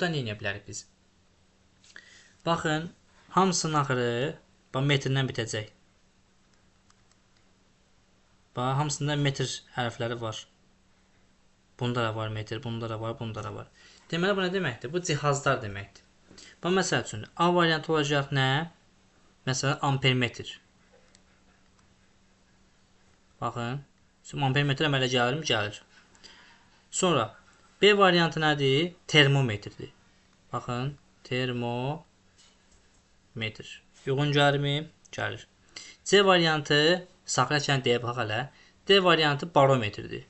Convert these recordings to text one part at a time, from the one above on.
Burada nə edə bilərik biz? Baxın, hamısının axırı bax, metrdən bitəcək. Bax, hamısında metr hərfləri var. Bunda da var metr, bunda da var, bunda da var. Deməli, bu nə deməkdir? Bu cihazlar deməkdir. Bax, məsəl üçün, A variantı olacaq nə? Məsələn, ampermetr. Baxın, ampermetr əmələ gəlirmi? Gəlir. Sonra, B variantı nədir? Termometrdir. Baxın, termometr. Uyğun gəlirmi? Gəlir. C variantı, saxlayarkən deyə baxaq hələ. D variantı barometrdir.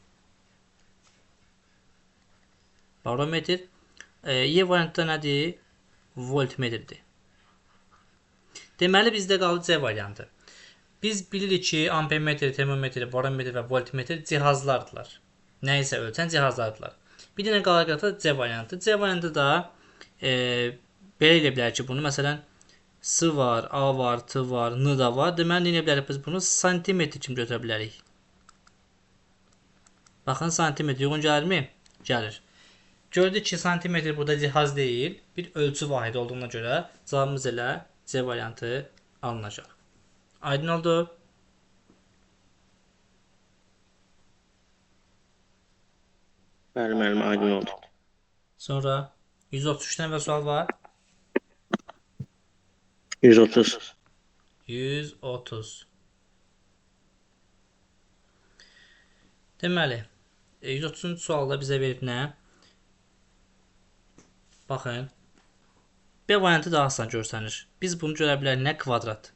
Barometr. Y variantı da nədir? Voltmetrdir. Deməli, bizdə qaldı C variantı. Biz bilirik ki, ampermetr, termometr, barometr və voltmetr cihazlardılar. Nə isə ölçən cihazlardılar. Bir dənə qalır C variantı. C variantı da belə eləyə bilər ki, bunu məsələn S var, A var, T var, N da var. Deməli, nə eləyə bilərik biz bunu? Santimetr kimi götürə bilərik. Baxın, santimetr uyğun gəlirmi? Gəlir. Gördük ki, santimetr burada cihaz deyil, bir ölçü vahidi olduğuna görə cavabımız elə C variantı alınacaq. Aydın oldu? Bəli, müəllim, aydın oldu. Sonra 133 dənə sual var. 130. 130. Deməli, 130-cu sualda bizə verib nə? Baxın, B variantı daha asan görsənir. Biz bunu görə bilərik nə? Kvadrat.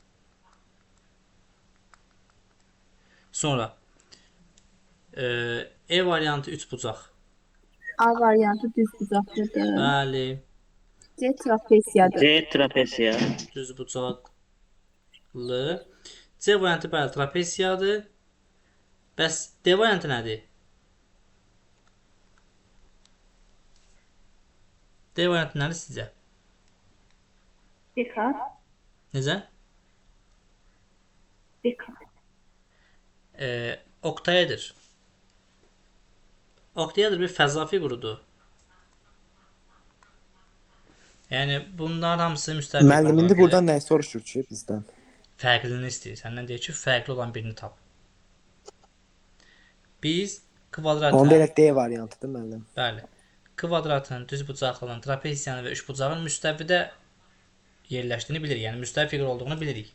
Sonra E variantı üçbucaq. A variantı düzbucaqlıdır. Bəli. C trapesiyadır. C trapesiya. Düzbucaqlı. C variantı bəli trapesiyadır. Bəs D variantı nədir? D variantı nədir sizcə? Dekat. Necə? Dekat. Oktaedir. Oktaedir bir fəza fiqurudur. Yəni, bunların hamısı müstəqil. Müəllim, indi buradan nə soruşur ki bizdən? Fərqlini istəyir. Səndən deyir ki, fərqli olan birini tap. Biz kvadratın... Onda elə D variantıdır, müəllim. Bəli. Kvadratın, düzbucaqlının, trapesiyanın və üçbucağın müstəvidə yerləşdiyini bilirik. Yəni, müstəvi fiqur olduğunu bilirik.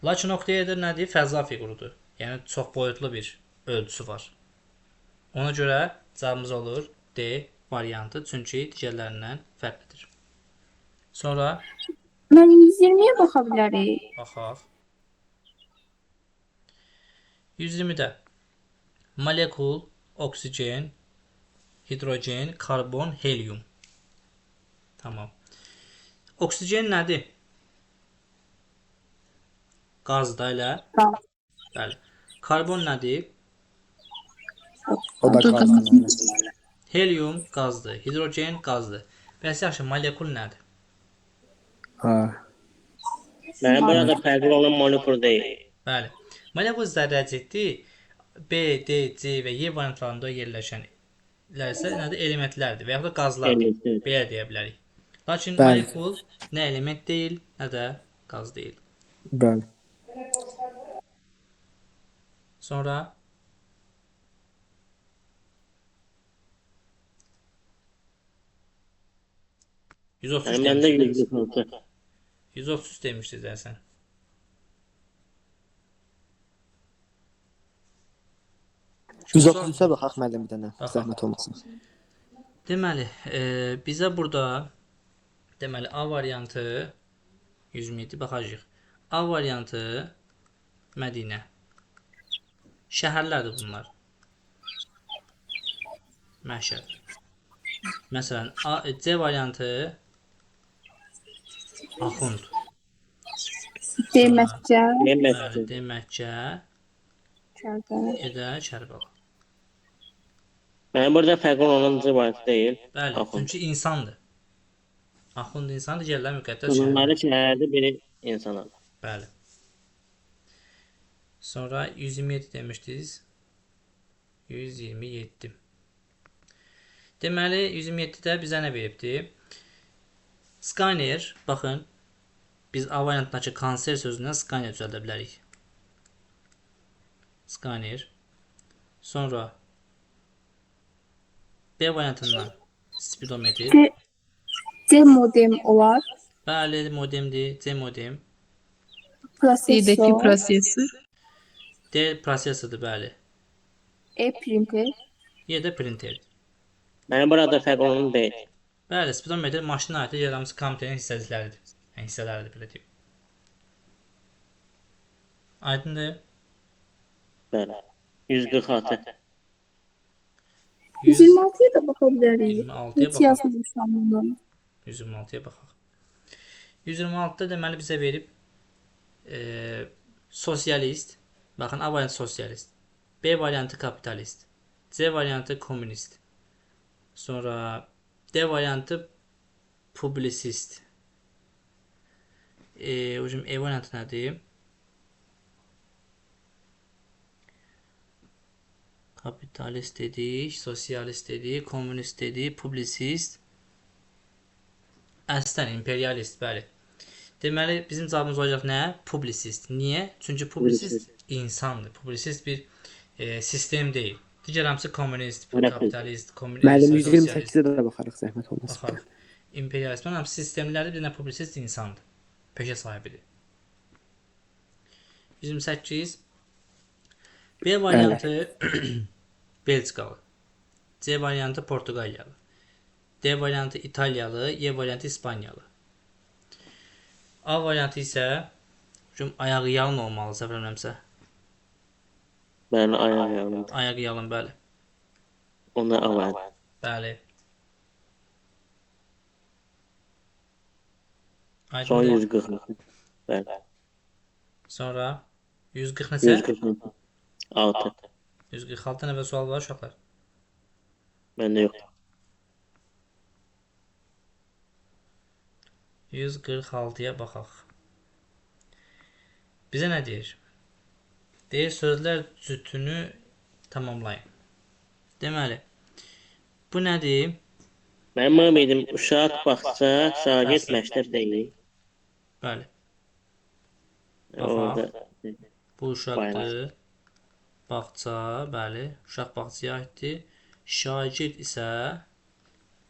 Lakin oktaedir nədir? Fəza fiqurudur. Yəni, çox boyutlu bir ölçüsü var. Ona görə cavabımız olur D variantı, çünki digərlərindən fərqlidir. Sonra Mən 120-yə baxa bilərik. Baxaq. 120-də molekul, oksigen, hidrogen, karbon, helium. Tamam. Oksigen nədir? Qaz da elə. Qaz. Bəli. Karbon nədir? O da qazdır. Helium qazdır, hidrogen qazdır. Bəs yaxşı, molekul nədir? Ha. Mənim burada fərqli olan molekul deyil. Bəli. Molekul zərrəcikdir. B, D, C və Y variantlarında yerləşənlər isə nədir? Elementlərdir və yaxud da qazlardır. Elementlər. Belə deyə bilərik. Lakin Bəli. molekul nə element deyil, nə də qaz deyil. Bəli. Sonra 133 Yəni məndə demişdiniz. 136. 133 demişdiniz əsən. 133-ə baxaq müəllim bir dənə. Baxaq. Zəhmət olmasa. Deməli, bizə burada deməli A variantı 127 baxacağıq. A variantı Mədinə. Şəhərlərdir bunlar. Məşəd. Məsələn, C variantı Axund. D Məkkə, D Bəli, Məkkə. D Məkkə, Kərbəla. E də Kərbəla. Mənim burada fərqli olan C variantı deyil. Bəli, Axund. çünki insandır. Axund insandır, digərləri müqəddəs şəhərdir. Bunları şəhərdə biri insanadır. Bəli. Sonra 127 demişdiniz. 127. Deməli, 127-də bizə nə veribdir? Skaner, baxın, biz A variantındakı kanser sözündən skaner düzəldə bilərik. Skaner. Sonra B variantından spidometr. C modem olar. Bəli, modemdir. C modem. D-dəki Prosesor. prosesor. D prosesordur, bəli. E printer. Y də printerdir. Mənim burada fərq onun D-dir. Bəli, spidometr maşına aid digər hamısı kompüterin hissəcikləridir. Yəni hissələridir, belə deyim. Aydındır? Bəli. 146. 126-ya da baxa bilərik. 126-ya Heç baxaq. yazmamışam bunu. 126-ya baxaq. 126-da deməli bizə verib sosialist. Baxın, A variantı sosialist. B variantı kapitalist. C variantı kommunist. Sonra D variantı publisist. Hocam, E variantı nədir? Kapitalist dedik, sosialist dedik, kommunist dedik, publisist. Əslən imperialist, bəli. Deməli bizim cavabımız olacaq nə? Publisist. Niyə? Çünki publisist insandır. Publisist bir sistem deyil. Digər hamısı kommunist, kapitalist, kommunist, Müəllim sosialist. 128-ə də baxarıq zəhmət olmasa. Baxarıq. İmperialist. Bunlar hamısı sistemlərdir. Bir dənə publisist insandır. Peşə sahibidir. 128. B variantı Belçikalı. C variantı Portuqaliyalı. D variantı İtaliyalı, Y variantı İspaniyalı. A variantı isə ayağı yalın olmalı, səhv eləmirəmsə. Bəli, ayaq yalın. Ayağı yalın, bəli. Onda A variantı. Bəli. Son Aydındır. 146. Bəli. Sonra 140 neçə? 146. 146 nəfər sual var uşaqlar. Məndə yoxdur. 146-ya baxaq. Bizə nə deyir? Deyir, sözlər cütünü tamamlayın. Deməli, bu nədir? Mənim ümidim uşaq, bağça, şagird, məktəb deyil. Bəli. Orada Bu uşaqdır. Bağça, bəli. Uşaq bağçaya aiddir. Şagird isə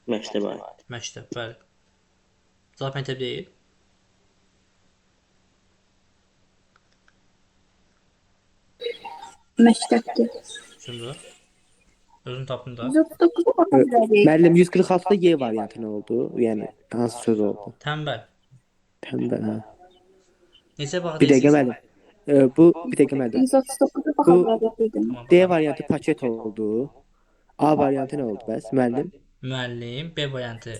məktəbə aid. Məktəb, bəli. Cavab məktəb deyil. Məktəbdir. Zümrə. Özün tapdın da. 139-a baxa bilərik. Müəllim 146-da Y variantı nə oldu? Yəni hansı söz oldu? Tənbəl. Tənbəl, hə. Neçə bax Bir dəqiqə müəllim. Bu bir dəqiqə müəllim. 139-a baxa bilərik dedim. D variantı paket oldu. A variantı nə oldu bəs müəllim? Müəllim, B variantı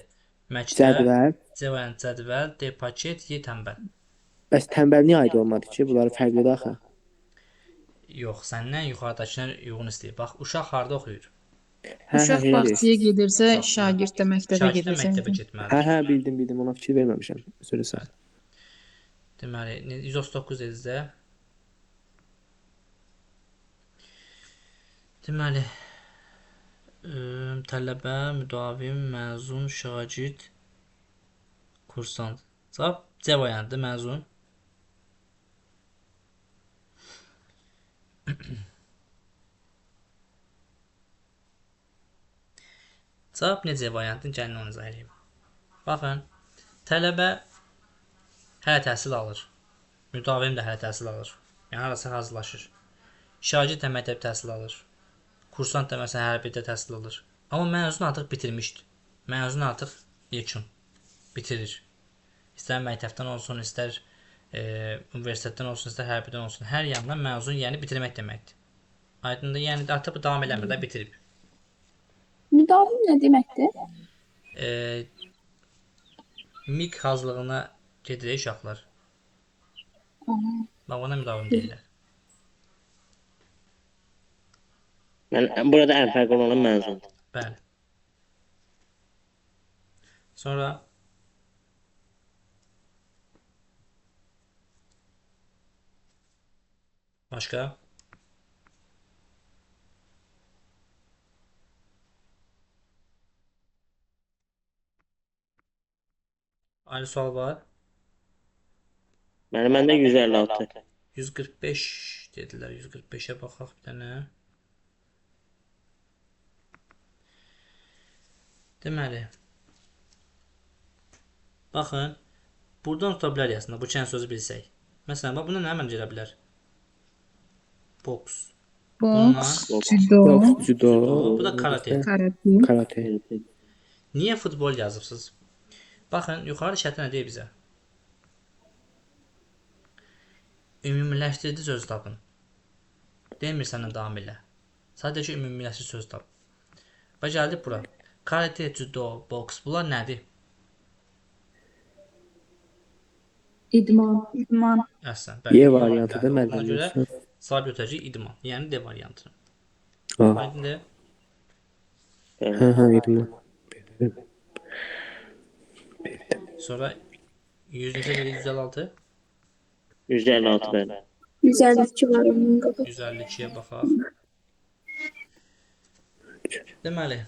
məktəb, Cədvəl. C variantı cədvəl, D paket, Y tənbəl. Bəs tənbəl niyə aid olmadı ki? Bunlar fərqlidir axı. Yox, səndən yuxarıdakına uyğun istəyir. Bax, uşaq harda oxuyur? Hə, Uşaq hə, elə bağçaya deyirsiz. gedirsə, şagird də məktəbə Şagird də gedirsə. məktəbə Hə, getməlidir. hə, bildim, bildim. Ona fikir verməmişəm. Üzr istəyirəm. Deməli, 139 dediniz də. Deməli, tələbə, müdavim, məzun, şagird, kursant. Cavab C variantı, məzun. Cavab necə variantını gəlin onu izah edeyim. Baxın, tələbə hələ təhsil alır. Müdavim də hələ təhsil alır. Yəni harasa hazırlaşır. Şagird də məktəb təhsil alır. Kursant da məsələn hərbidə təhsil alır. Amma məzun artıq bitirmişdi. Məzun artıq yekun bitirir. İstər məktəbdən olsun, istər universitetdən olsun, istər hərbidən olsun. Hər yandan məzun, yəni bitirmək deməkdir. Aydındır? Yəni artıq bu davam eləmir də, bitirib. Müdavim nə deməkdir? MİQ hazırlığına gedir uşaqlar. Bax, ona müdavim deyirlər. Mən burada ən fərqli olan məzundur. Bəli. Sonra başqa? Ayrı sual var. Mənim məndə 156. 145 dedilər. 145-ə baxaq bir dənə. Deməli, baxın, buradan tuta bilərik əslində, bu çən sözü bilsək. Məsələn, bax, buna nə mən gələ bilər? Boks. Boks, judo, Boks, judo, Bu da karate. karate. Karate. Niyə futbol yazıbsınız? Baxın, yuxarı şərtdə nə deyir bizə? Ümumiləşdirici söz tapın. Demir sənə davam elə. Sadəcə ümumiləşdirici söz tap. Və gəldik bura. Karate, judo, boks, bunlar nədir? İdman. İdman. Əhsən, bəli. Y variantı da Bəli, Ona müəllim. görə yoxsa? cavab götürəcəyik idman, yəni D variantını. Ha, Aydındır? Bəli. hə, hə, idman. Sonra 100 neçə dedik? 156? 156 bəli. 152 var onun qabı. 152-yə baxaq. Deməli,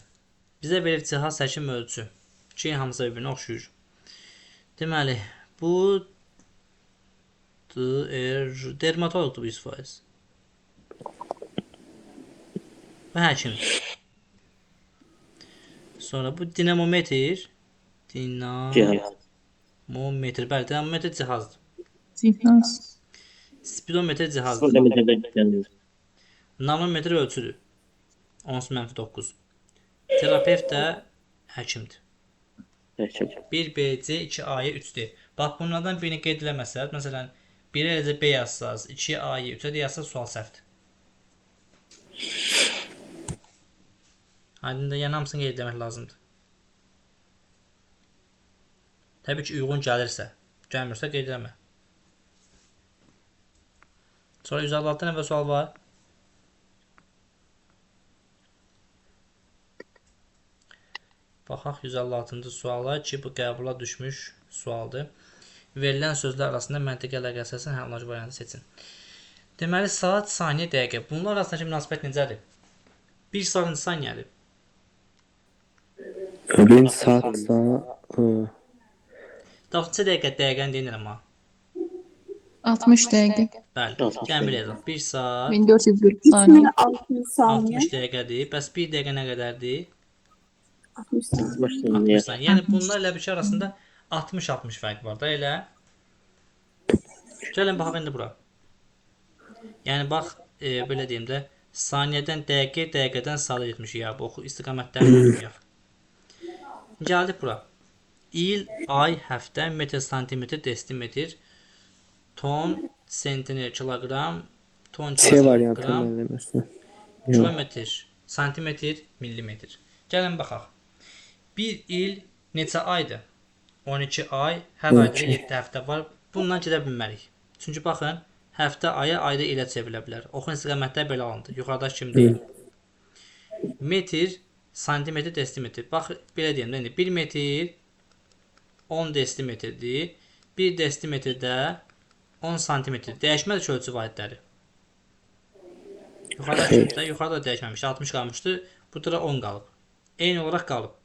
bizə verib cihaz səkim ölçü. Ki, hamısı bir-birinə oxşuyur. Deməli, bu dermatoloqdur bu 100%. Bu həkimdir. Sonra bu dinamometr. Cihaz. Dinamometr. Bəli, dinamometr cihazdır. Cihaz. Spidometr cihazdır. Spidometrdə gücləndirir. Nanometr ölçüdür. 10-9. Terapevt də həkimdir. Həkim. 1 B, C, 2 A, 3D. Bax bunlardan birini qeyd eləməsəz, məsələn, 1-ə eləcə B yazsaz, 2-yə A, 3-ə D yazsaz sual səhvdir. Aydındır, yəni hamısını qeyd eləmək lazımdır. Təbii ki, uyğun gəlirsə, gəlmirsə qeyd eləmə. Sonra 156 nəfər sual var. Baxaq 156-cı suala ki, bu qəbula düşmüş sualdır. Verilən sözlər arasında məntiqi əlaqə əsasən hər olacaq variantı seçin. Deməli, saat, saniyə, dəqiqə. Bunlar arasındakı münasibət necədir? 1 saat neçə saniyədir? Birinci saatsa, Daha neçə dəqiqə dəqiqəni deyirəm ha. 60 dəqiqə. Bəli, 60 gəlin belə yazaq. 1 saat 1440 saniyə. 3600 saniyə. 60 dəqiqədir. Bəs 1 dəqiqə nə qədərdir? 60 saniyə. 60 saniyə. 60 saniyə. Yəni bunlar elə bir şey arasında 60-60 fərq var da elə. Gəlin baxaq indi bura. Yəni bax, belə deyim də, saniyədən dəqiqə, dəqiqədən saata getmişik ya. Bu oxu istiqamətlərini unutmayaq. Gəldik bura. İl, ay, həftə, metr, santimetr, desimetr, ton, sentiner, kiloqram, ton, C variantı kiloqram, müəllim yoxsa? kilometr, santimetr, millimetr. Gəlin baxaq. Bir il neçə aydır? 12 ay, hər ayda 12. 7 həftə var. Bundan gedə bilmərik. Çünki baxın, həftə aya, ayda ilə çevrilə bilər. Oxun istiqamətlər belə alındı. Yuxarıdakı kimi deyil. Metr, santimetr, desimetr. Bax, belə deyim də indi 1 metr 10 desimetrdir. 1 desimetr də 10 santimetr. Dəyişmədi ki ölçü vahidləri. Yuxarıda Xeyr. yuxarıda dəyişməmişdi. 60 qalmışdı. Burada da 10 qalıb. Eyni olaraq qalıb.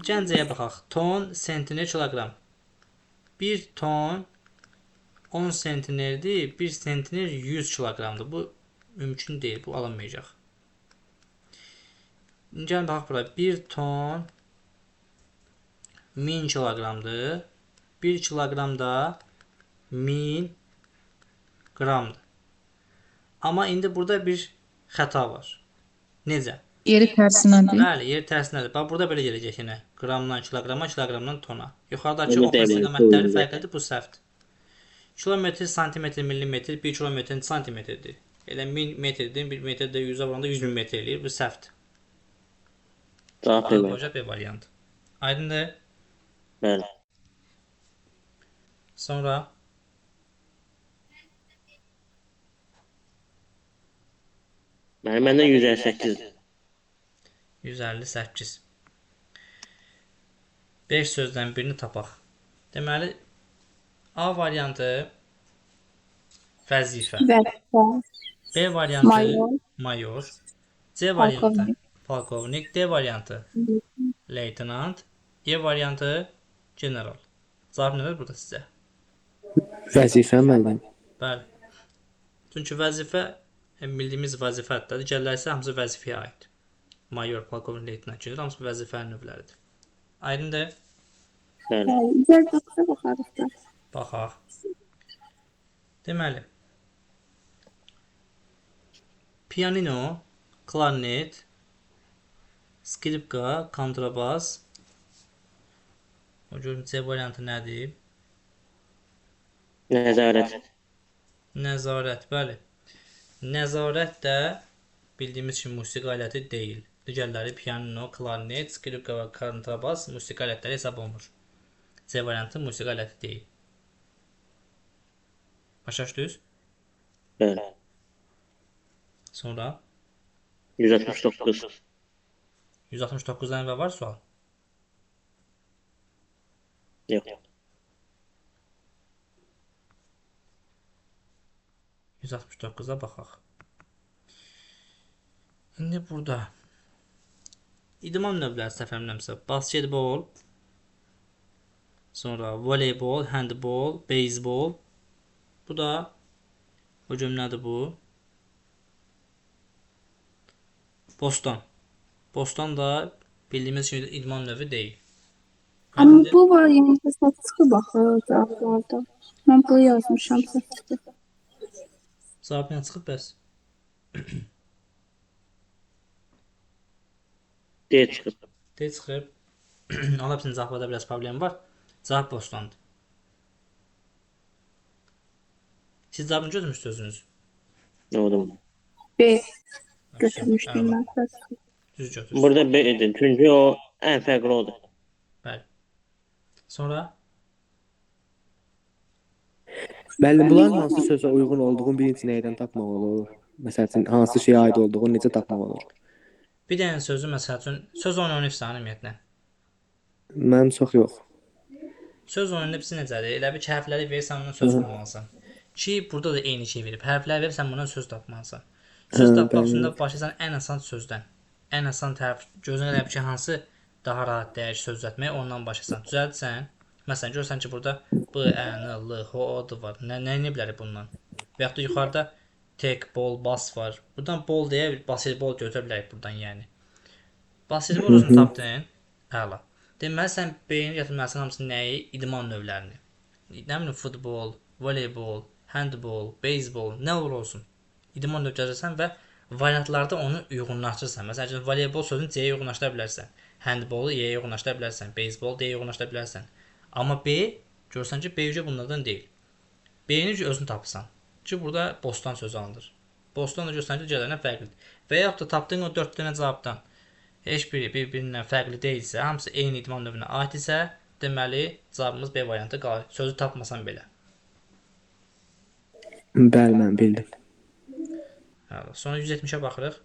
Gəncəyə baxaq. Ton, sentiner, kiloqram. 1 ton 10 sentinerdir. 1 sentiner 100 kiloqramdır. Bu mümkün deyil. Bu alınmayacaq. Gəlin baxaq bura. 1 ton 1000 kiloqramdır. 1 kiloqram da 1000 qramdır. Amma indi burada bir xəta var. Necə? Yeri tərsinədir. Bəli, yer tərsinədir. Bax burada belə gələcək yenə. Qramdan kiloqrama, kiloqramdan tona. Yuxarıdakı Elə oxu də elə, istiqamətləri doğru. fərqlidir, bu səhvdir. Kilometr, santimetr, millimetr, 1 kilometr santimetrdir. Elə 1000 metrdir, 1 metr də 100-ə vuranda 100 min metr eləyir. Bu səhvdir. Cavab B variantı. Olacaq B variantı. Aydındır? Bəli. Sonra Mənim məndə 158. 158. 5 sözdən birini tapaq. Deməli, A variantı vəzifə. Vəzifə. B variantı Mayor. mayor. C variantı Polkovnik. polkovnik. D variantı leytenant. E variantı General. Cavab nədir burada sizə? Vəzifə müəllim. Bəli. Çünki vəzifə bildiyimiz vəzifədir. Digərləri isə hamısı vəzifəyə aid. Mayor, polkovnik, leytenant, general hamısı vəzifənin növləridir. Aydındır? Bəli. Bəli. 159-a baxarıq da. Baxaq. Deməli, pianino, klarnet, skripka, kontrabas. O görüm C variantı nədir? Nəzarət. Nəzarət, bəli. Nəzarət də bildiyimiz kimi musiqi aləti deyil. Digərləri pianino, klarnet, skripka və kontrabas musiqi alətləri hesab olunur. C variantı musiqi aləti deyil. Başa düşdünüz? Bəli. Sonra 169. 169-dan əvvəl var sual? Yox. 169-a baxaq. İndi burada idman növləri səhv eləmirəmsə, basketbol, sonra voleybol, handbol, beyzbol. Bu da o nədir bu? Bostan. Bostan da bildiyimiz kimi idman növü deyil. Amma Aydındır? bu variantda səhv çıxıb axı cavablarda. Mən bunu yazmışam, səhv çıxıb. Cavab nə çıxıb bəs? D çıxıb. D çıxıb. Ola bilsin cavablarda biraz problem var. Cavab bostandır. Siz cavabını götürmüşsünüz özünüz. Nə oldu? B götürmüşdüm Əla. mən. Səhv çıxıb. Düz götürsünüz. Burada B idi. Çünki o ən fərqli odur. Bəli. Sonra Müəllim, bunların hansı sözə uyğun olduğunu birinci nədən tapmaq olur? Məsəl üçün, hansı şeyə aid olduğunu necə tapmaq olur? Bir dənə sözü məsəl üçün söz oyunu oynayırsan ümumiyyətlə. Mən çox yox. Söz oyununda birisi necədir? Elə bir ki, hərfləri verirsən, bundan söz qurmalısan. Ki, burada da eyni şey verib. Hərfləri verib, sən bundan söz tapmalısan. Söz Hə, tapmaq bəli. üçün də başlayırsan ən asan sözdən. Ən asan tərif. Gözünə elə bir ki, hansı daha rahat dəyər söz düzəltməyə, ondan başlasan. Düzəltsən, məsələn, görürsən ki, burada B, Ə, N, L, H, O, D var. Nə edə bilərik bundan? Və yaxud da yuxarıda tek, bol, bas var. Buradan bol deyə basketbol götürə bilərik buradan, yəni. Basketbol özünü tapdın. Əla. Deməli sən beyni gətirməlisən hamısı nəyi? İdman növlərini. Nə bilim futbol, voleybol, handbol, beyzbol, nə olur olsun. İdman növü gətirsən və variantlarda onu uyğunlaşdırırsan. Məsəl üçün voleybol sözünü C-yə uyğunlaşdıra bilərsən. Handbolu E-yə uyğunlaşdıra bilərsən, beyzbol D-yə uyğunlaşdıra bilərsən. Amma B görürsən ki, B bunlardan deyil. B-ni özün tapırsan. Ki burada bostan sözü alınır. Bostan da görürsən ki, digərlərindən fərqlidir. Və yaxud da tapdığın o 4 dənə cavabdan heç biri bir-birindən fərqli deyilsə, hamısı eyni idman növünə aid isə, deməli cavabımız B variantı qalır. Sözü tapmasan belə. Bəli, mən bildim. Əla. Sonra 170-ə baxırıq.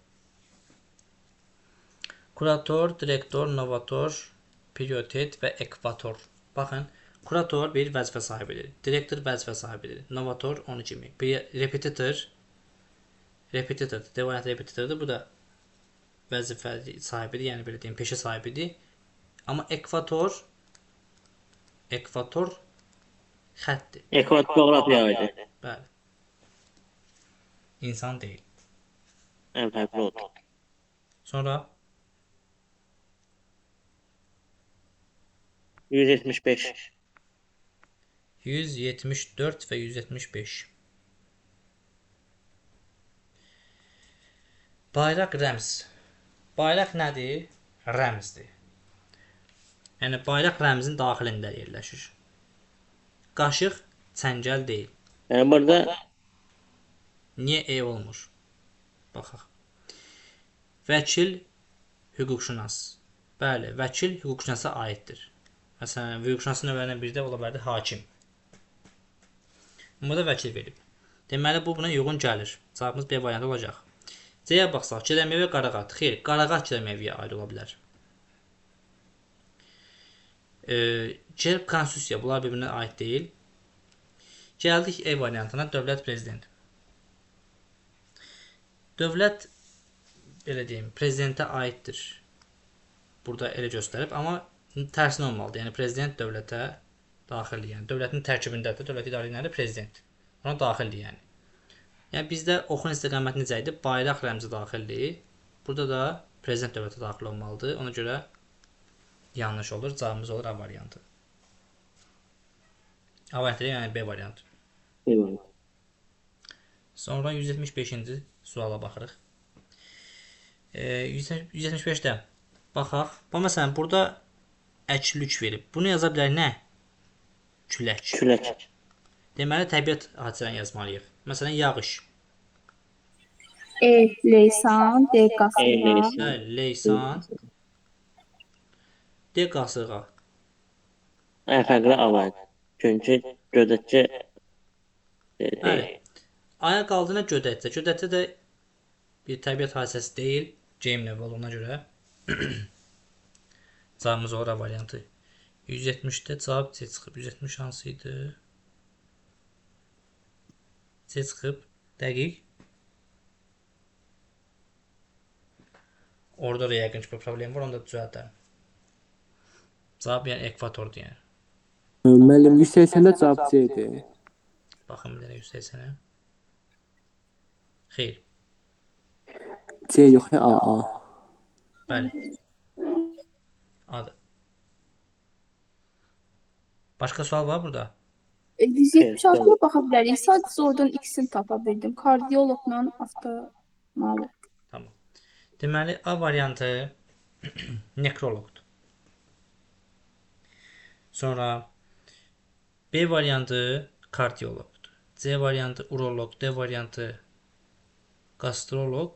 Kurator, direktor, novator, prioritet və ekvator. Baxın, kurator bir vəzifə sahibidir. Direktor vəzifə sahibidir. Novator onun kimi. Bir repetitor, repetitor, D variantı repetitordur. Bu da vəzifə sahibidir, yəni belə deyim, peşə sahibidir. Amma ekvator, ekvator xəttdir. Ekvator coğrafiyaya aiddir. Bəli. İnsan deyil. Ən fərqli odur. Sonra 175. 174 və 175. Bayraq rəmz. Bayraq nədir? Rəmzdir. Yəni bayraq rəmzin daxilində yerləşir. Qaşıq çəngəl deyil. Yəni burada Niyə E olmur? Baxaq. Vəkil hüquqşünas. Bəli, vəkil hüquqşünasa aiddir. Məsələn, hüquqşünasın növlərindən biri də ola bilərdi hakim. Burada vəkil verib. Deməli, bu buna uyğun gəlir. Cavabımız B variantı olacaq. C-yə baxsaq, Kərəmiyə və Qarağat. Xeyr, Qarağat Kərəmiyə aid ola bilər. Gerb konstitusiya, bunlar bir-birinə aid deyil. Gəldik E variantına, dövlət prezidenti. Dövlət, belə deyim, prezidentə aiddir. Burada elə göstərib, amma Tərsinə olmalıdır. Yəni prezident dövlətə daxildir. Yəni dövlətin tərkibindədir. Dövlət idarə edənləri prezident. Ona daxildir yəni. Yəni bizdə oxun istiqaməti necə idi? Bayraq rəmzi daxildir. Burada da prezident dövlətə daxil olmalıdır. Ona görə yanlış olur. Cavabımız olur A variantı. A variantı deyil, yəni B variantı. B variantı. Sonra 175-ci suala baxırıq. 175-də baxaq. Bax, məsələn, burada əklük verib. Bunu yaza bilər nə? Külək. Külək. Deməli, təbiət hadisələrini yazmalıyıq. Məsələn, yağış. E. Leysan. D. E. Qasırğa. Leysan. Bəli, leysan. D. Qasırğa. Ən fərqli A variantı. Çünki gödəkçə Bəli. deyil. Aya qaldı nə gödəkçə? Gödəkçə də bir təbiət hadisəsi deyil. Cem növü olduğuna görə. Cavabımız olur A variantı. 170-də cavab C çıxıb. 170 hansı idi? C çıxıb. Dəqiq. Orada da yəqin ki bir problem var, onu da düzəldərim. Cavab yəni ekvatordur yəni. Müəllim 180-də cavab C-dir. Baxın bir dənə 180-ə. Xeyr. C yox, A, A. Bəli. A-dır. Başqa sual var burada? 176-ya baxa bilərik. Sadəcə oradan ikisini tapa bildim. Kardioloqla oftalmoloq. Tamam. Deməli, A variantı nekroloqdur. Sonra B variantı kardioloqdur. C variantı uroloq, D variantı gastroloq,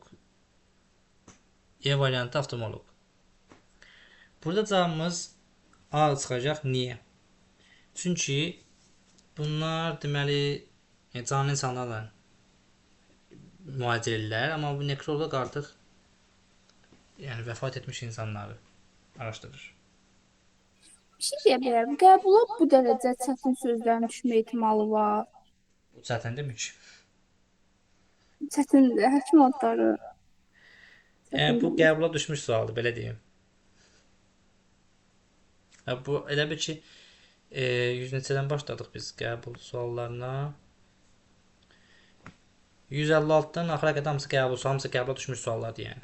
E variantı oftalmoloq. Burada cavabımız A çıxacaq. Niyə? Çünki bunlar deməli, yəni canlı insanlarla müalicə edirlər, amma bu nekroloq artıq yəni vəfat etmiş insanları araşdırır. Bir şey deyə bilərəm. Qəbula bu dərəcə çətin sözlərin düşmə ehtimalı var. Bu çətindirmi ki? Çətindir. Həkim adları. Yəni bu qəbula düşmüş sualdır, belə deyim. Hə, bu elə bil ki, 100 neçədən başladıq biz qəbul suallarına. 156-dan axıra qədər hamısı qəbul, hamısı qəbula düşmüş suallardır yəni.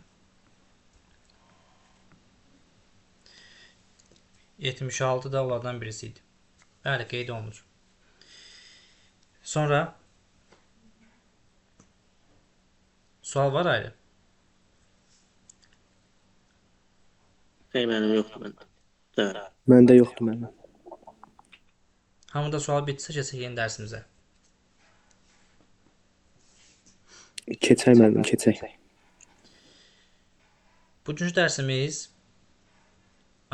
76 da onlardan birisi idi. Bəli, qeyd olunur. Sonra sual var ayrı. Xeyr, mənim yoxdur məndə. Bəli. Məndə yoxdur mənim. Hamıda sual bitsə keçək yeni dərsimizə. Keçək müəllim, keçək. Bugünkü dərsimiz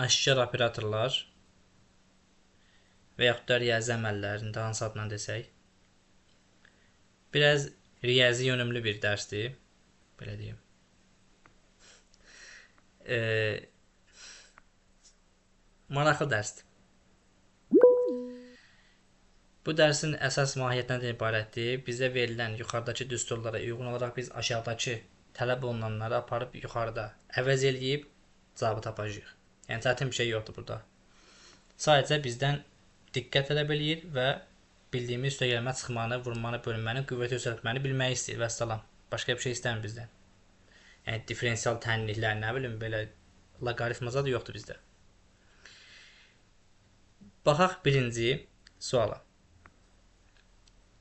aşkar operatorlar və yaxud da riyazi əməllər, indi hansı adla desək. Biraz riyazi yönümlü bir dərsdir, belə deyim. Maraqlı dərsdir. Bu dərsin əsas mahiyyəti nədən ibarətdir? Bizə verilən yuxarıdakı düsturlara uyğun olaraq biz aşağıdakı tələb olunanları aparıb yuxarıda əvəz eləyib cavabı tapacağıq. Yəni çətin bir şey yoxdur burada. Sadəcə bizdən diqqət tələb eləyir və bildiyimiz üstəgəlmə çıxmanı, vurmanı, bölünməni, qüvvəti yüksəltməni bilməyi istəyir. Vəssalam. Başqa bir şey istəmir bizdən. Yəni diferensial tənliklər, nə bilim, belə loqaritma zad yoxdur bizdə. Baxaq birinci suala.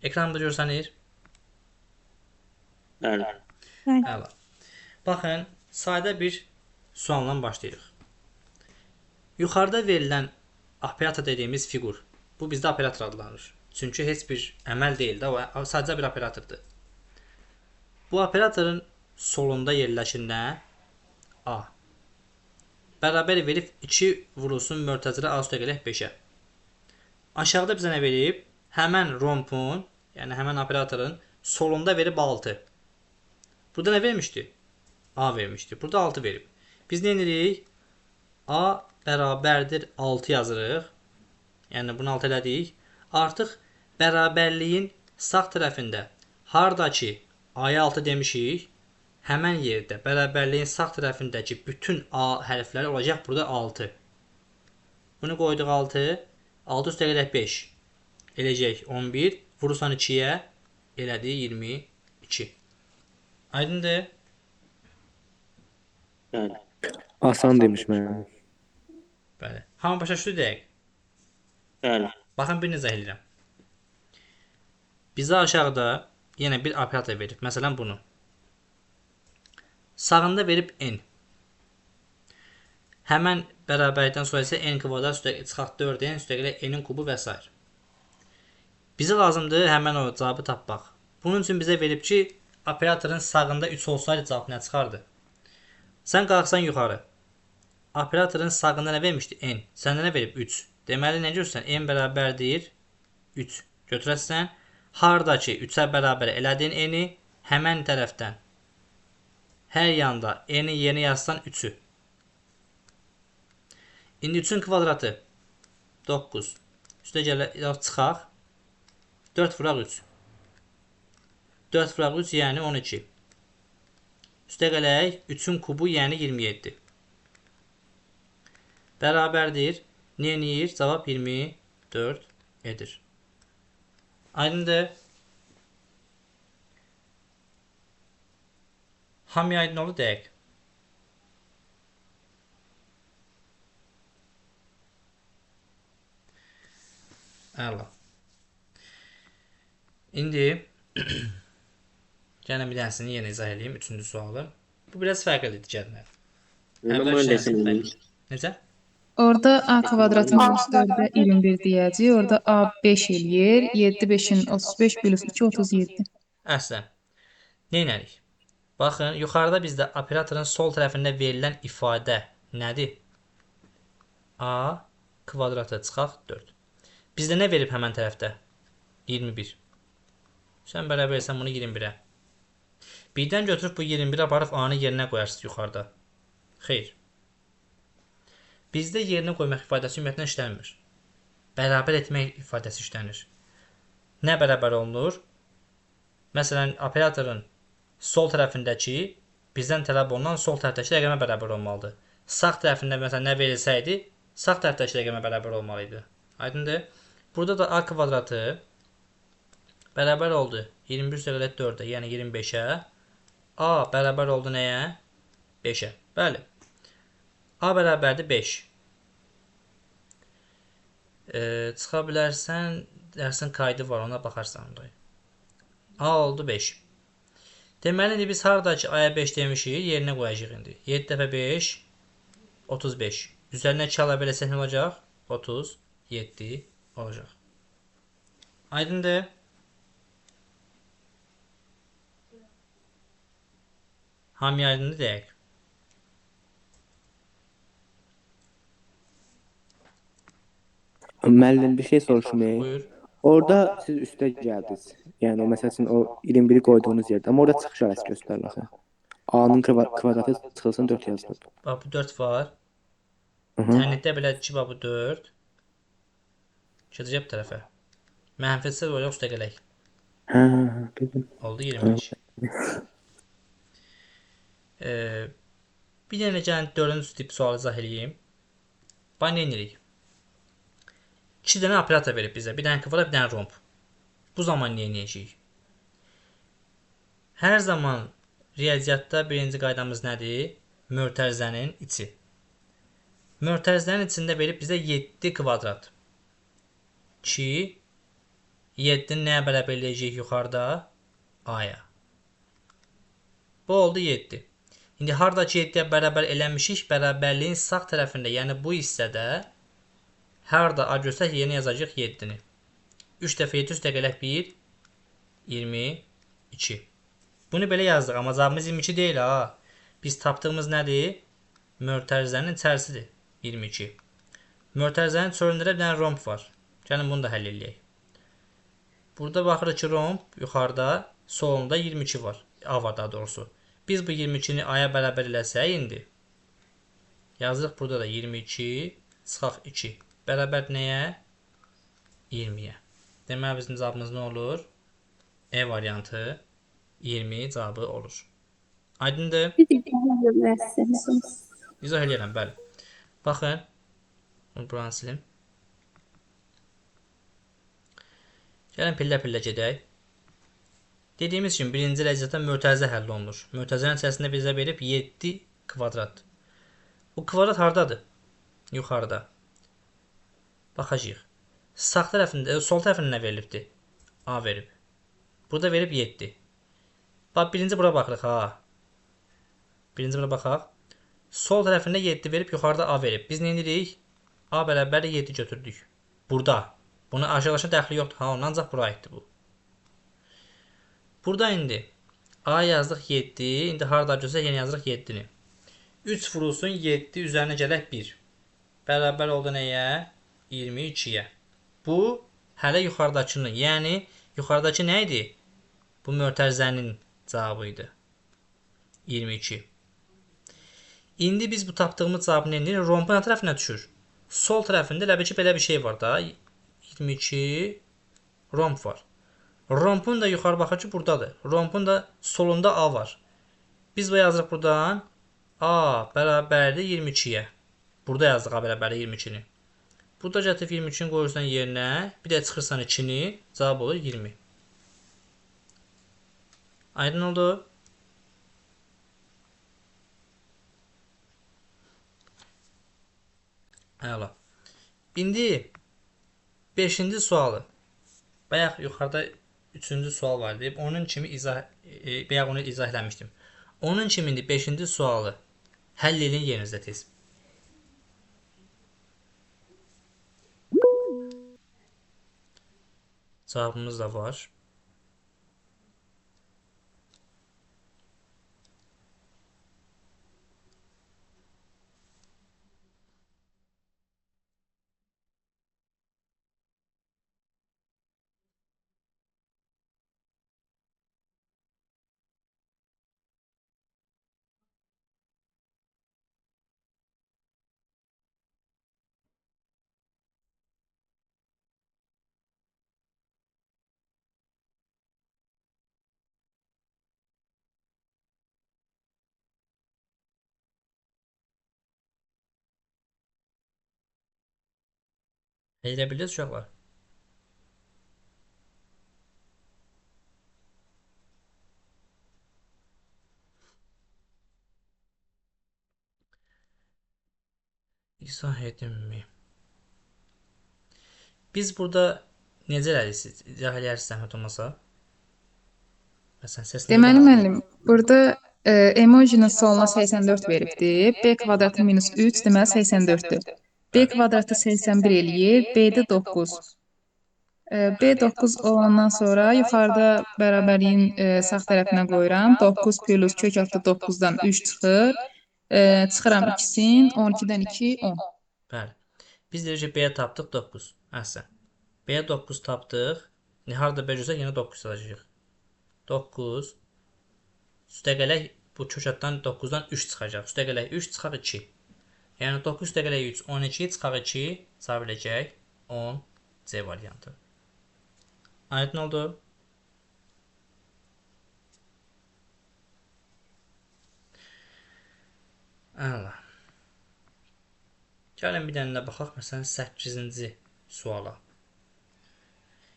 Ekranda görsənir? Bəli. Əla. Baxın, sadə bir sualla başlayırıq. Yuxarıda verilən operator dediyimiz fiqur. Bu bizdə operator adlanır. Çünki heç bir əməl deyil də, o sadəcə bir operatordur. Bu operatorun solunda yerləşir nə? A. Bərabər verib 2 vurulsun mötərizə A üstə gələk 5-ə. Aşağıda bizə nə verib? Həmən rompun, yəni həmən operatorun solunda verib 6. Burada nə vermişdi? A vermişdi. Burada 6 verib. Biz nə edirik? A bərabərdir 6 yazırıq. Yəni bunu 6 elədik. Artıq bərabərliyin sağ tərəfində harda ki A-ya 6 demişik, həmən yerdə bərabərliyin sağ tərəfindəki bütün A hərfləri olacaq burada 6. Bunu qoyduq 6. 6 üstə gələk 5. Eləyəcək 11. Vurursan 2-yə, elədi 22. Aydındır? Bəli. Asan demiş mənə. Bəli. Hamı başa düşdü dəqiq. Bəli. Baxın, bir necə eləyirəm. Bizə aşağıda yenə bir operator verib. Məsələn, bunu. Sağında verib n. Həmən bərabərlikdən sonra isə n kvadrat üstə çıxaq 4n üstə gələk n-in kubu və s. Bizə lazımdır həmən o cavabı tapmaq. Bunun üçün bizə verib ki, operatorun sağında 3 olsaydı cavab nə çıxardı? Sən qalxsan yuxarı. Operatorun sağında nə vermişdi? N. Səndə nə verib? 3. Deməli, nə görürsən? N bərabərdir 3. Götürəsən, harda ki 3-ə bərabər elədin n-i, həmən tərəfdən hər yanda n-in yerinə yazsan 3-ü. İndi 3-ün kvadratı 9. Üstə gələ, çıxaq. 4 vuraq 3. 4 vuraq 3, yəni 12. Üstə gələk 3-ün kubu, yəni 27. Bərabərdir. Nə eləyir? Cavab 24 edir. Aydındır? Hamıya aydın oldu deyək. Əla. İndi gəlin bir dənəsini yenə izah eləyim. Üçüncü sualı. Bu biraz fərqlidir digərindən. Mən. Necə? Orada A kvadratı minus 4-ə 21 deyəcək. Orada A 5 eləyir. 7 5-in 35 plus 2 37. Əhsən. Nə elərik? Baxın, yuxarıda bizdə operatorun sol tərəfində verilən ifadə nədir? A kvadratı çıxaq 4. Bizdə nə verib həmən tərəfdə? 21. Sən bərabər etsən bunu 21-ə. Birdən götürüb bu 21-i aparıb A-nı yerinə qoyarsınız yuxarıda. Xeyr. Bizdə yerinə qoymaq ifadəsi ümumiyyətlə işlənmir. Bərabər etmək ifadəsi işlənir. Nə bərabər olunur? Məsələn, operatorun sol tərəfindəki bizdən tələb olunan sol tərəfdəki rəqəmə bərabər olmalıdır. Sağ tərəfində məsələn nə verilsəydi, sağ tərəfdəki rəqəmə bərabər olmalı idi. Aydındır? Burada da A kvadratı bərabər oldu 21 üstə 4-ə, yəni 25-ə. A bərabər oldu nəyə? 5-ə. Bəli. A bərabərdir 5. Çıxa bilərsən, dərsin kaydı var, ona baxarsan. A oldu 5. Deməli, indi biz harada ki A-ya 5 demişik, yerinə qoyacağıq indi. 7 dəfə 5, 35. Üzərinə 2 əlavə eləsək nə olacaq? 37 olacaq. Aydındır? Hamıya aydındır deyək. Müəllim bir şey soruşmayı. Buyur. Orada siz üstə gəldiniz. Yəni o məsəl üçün o 21-i qoyduğunuz yerdə. Amma orada çıxış işarəsi göstərir axı. A-nın kvadratı çıxılsın 4 yazılıb. Bax bu 4 var. İnternetdə belədir ki, bax bu 4. Keçəcək bu tərəfə. Mənfisə olacaq üstə gələk. Hə, bildim. Oldu 25. Bir dənə gəlin 4-cü tip sualı izah eləyim. Bax nə edirik? 2 dənə operator verib bizə. Bir dənə kvadrat, bir dənə romb. Bu zaman nə edəcəyik? Hər zaman riyaziyyatda birinci qaydamız nədir? Mötərizənin içi. Mötərizənin içində verib bizə 7 kvadrat. 2, 7-ni nəyə bərabər eləyəcəyik yuxarıda? A-ya. Bu oldu 7. İndi harada ki 7-yə bərabər eləmişik, bərabərliyin sağ tərəfində, yəni bu hissədə harada A görsək yerinə yazacağıq 7-ni. 3 dəfə 7 üstə gələk 1, 22. Bunu belə yazdıq, amma cavabımız 22 deyil ha. Biz tapdığımız nədir? Mötərizənin içərisidir, 22. Mötərizənin çölündə də bir dənə romb var. Gəlin bunu da həll eləyək. Burada baxırıq ki, romb yuxarıda, solunda 22 var. A var daha doğrusu. Biz bu 22-ni A-ya bərabər eləsək indi. Yazırıq burada da 22, çıxaq 2. Bərabər nəyə? 20-yə. Deməli, bizim cavabımız nə olur? E variantı 20 cavabı olur. Aydındır? Bir də daha bilərsiniz. İzah eləyirəm, bəli. Baxın, Buranı silim. Gəlin pillə-pillə gedək. Dediyimiz kimi birinci rəziyyətdə mötərizə həll olunur. Mötərizənin içərisində bizə verib 7 kvadrat. Bu kvadrat hardadır? Yuxarıda. Baxacağıq. Sağ tərəfində, sol tərəfində nə verilibdir? A verib. Burada verib 7. Bax, birinci bura baxırıq ha. Birinci bura baxaq. Sol tərəfində 7 verib, yuxarıda A verib. Biz nə edirik? A bərabər 7 götürdük. Burada. Buna aşağıdaşına dəxli yoxdur. Ha, ondan ancaq bura aiddir bu. Burada indi A yazdıq 7. İndi harada görsək yenə yazırıq 7-ni. 3 vurulsun 7 üzərinə gələk 1. Bərabər oldu nəyə? 22-yə. Bu hələ yuxarıdakının, yəni yuxarıdakı nə idi? Bu mötərizənin cavabı idi. 22. İndi biz bu tapdığımız cavabı nə edirik? Rompun nə tərəfinə düşür? Sol tərəfində elə bil ki, belə bir şey var da. 22 romp var. Rompun da yuxarı baxır ki, buradadır. Rompun da solunda A var. Biz bu yazırıq buradan. A bərabərdir 22-yə. Burada yazdıq A bərabərdir 22-ni. Burada gətirib 22-ni qoyursan yerinə, bir də çıxırsan 2-ni, cavab olur 20. Aydın oldu? Əla. İndi 5-ci sualı. Bayaq yuxarıda 3-cü sual var deyib, onun kimi izah, bayaq onu izah eləmişdim. Onun kimi indi 5-ci sualı həll edin yerinizdə tez. Cavabımız da var. Elə bilirsiniz uşaqlar? İzah edinmi? Biz burada necə eləyirsiniz? İzah eləyərsiniz zəhmət olmasa. Məsələn, səsini Deməli müəllim, burada emojinin soluna 84 veribdir. B kvadratı minus 3, deməli 84-dür. B kvadratı 81 eləyir, B-də 9. B 9 olandan sonra yuxarıda bərabərliyin sağ tərəfinə qoyuram. 9 plus kök altı 9-dan 3 çıxır. Çıxıram 2-sin, 12-dən 2, 10. Bəli. Biz deyirik ki, B-yə tapdıq 9. Əhsən. B-yə 9 tapdıq. Harada B görsək, yenə 9 yazacağıq. 9. Üstəgələk bu kök altdan 9-dan 3 çıxacaq. Üstəgələk 3 çıxaq 2. Yəni 9 üstəgələk 3, 12 çıxaq 2, cavab eləyəcək 10 C variantı. Aydın oldu? Əla. Gəlin bir dənə də baxaq, məsələn, 8-ci suala.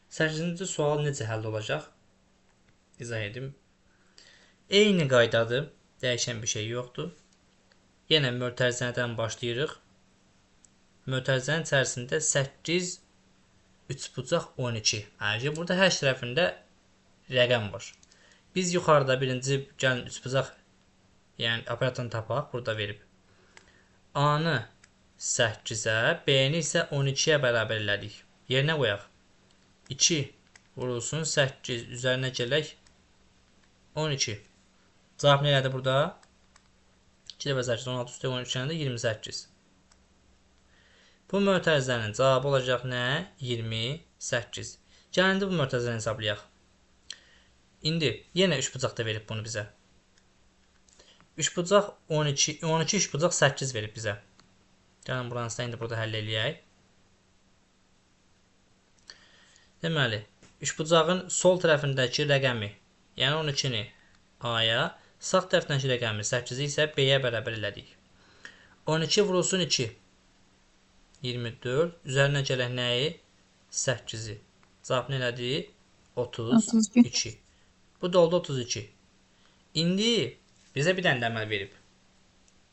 8-ci sual necə həll olacaq? İzah edim. Eyni qaydadır, dəyişən bir şey yoxdur. Yenə mötərizədən başlayırıq. Mötərizənin içərisində 8, 3,5, 12. Yəni, burada hər tərəfində rəqəm var. Biz yuxarıda birinci gəlin 3,5, yəni operatorunu tapaq, burada verib. A-nı 8-ə, B-ni isə 12-yə bərabər elədik. Yerinə qoyaq. 2 vurulsun 8, üzərinə gələk 12. Cavab nə elədi burada? 2 dəfə 8, 16 üstə 13 də 28. Bu mötərizənin cavabı olacaq nə? 28. Gəlin indi bu mötərizəni hesablayaq. İndi yenə 3 bucaq da verib bunu bizə. 3 bucaq 12, 12 3 bucaq 8 verib bizə. Gəlin buranı da indi burada həll eləyək. Deməli, 3 bucağın sol tərəfindəki rəqəmi, yəni 12-ni A-ya, sağ tərəfdəki rəqəmi 8-i isə B-yə bərabər elədik. 12 vurulsun 2, 24. Üzərinə gələk nəyi? 8-i. Cavab nə elədi? 32. Bu da oldu 32. İndi bizə bir dənə də əməl verib.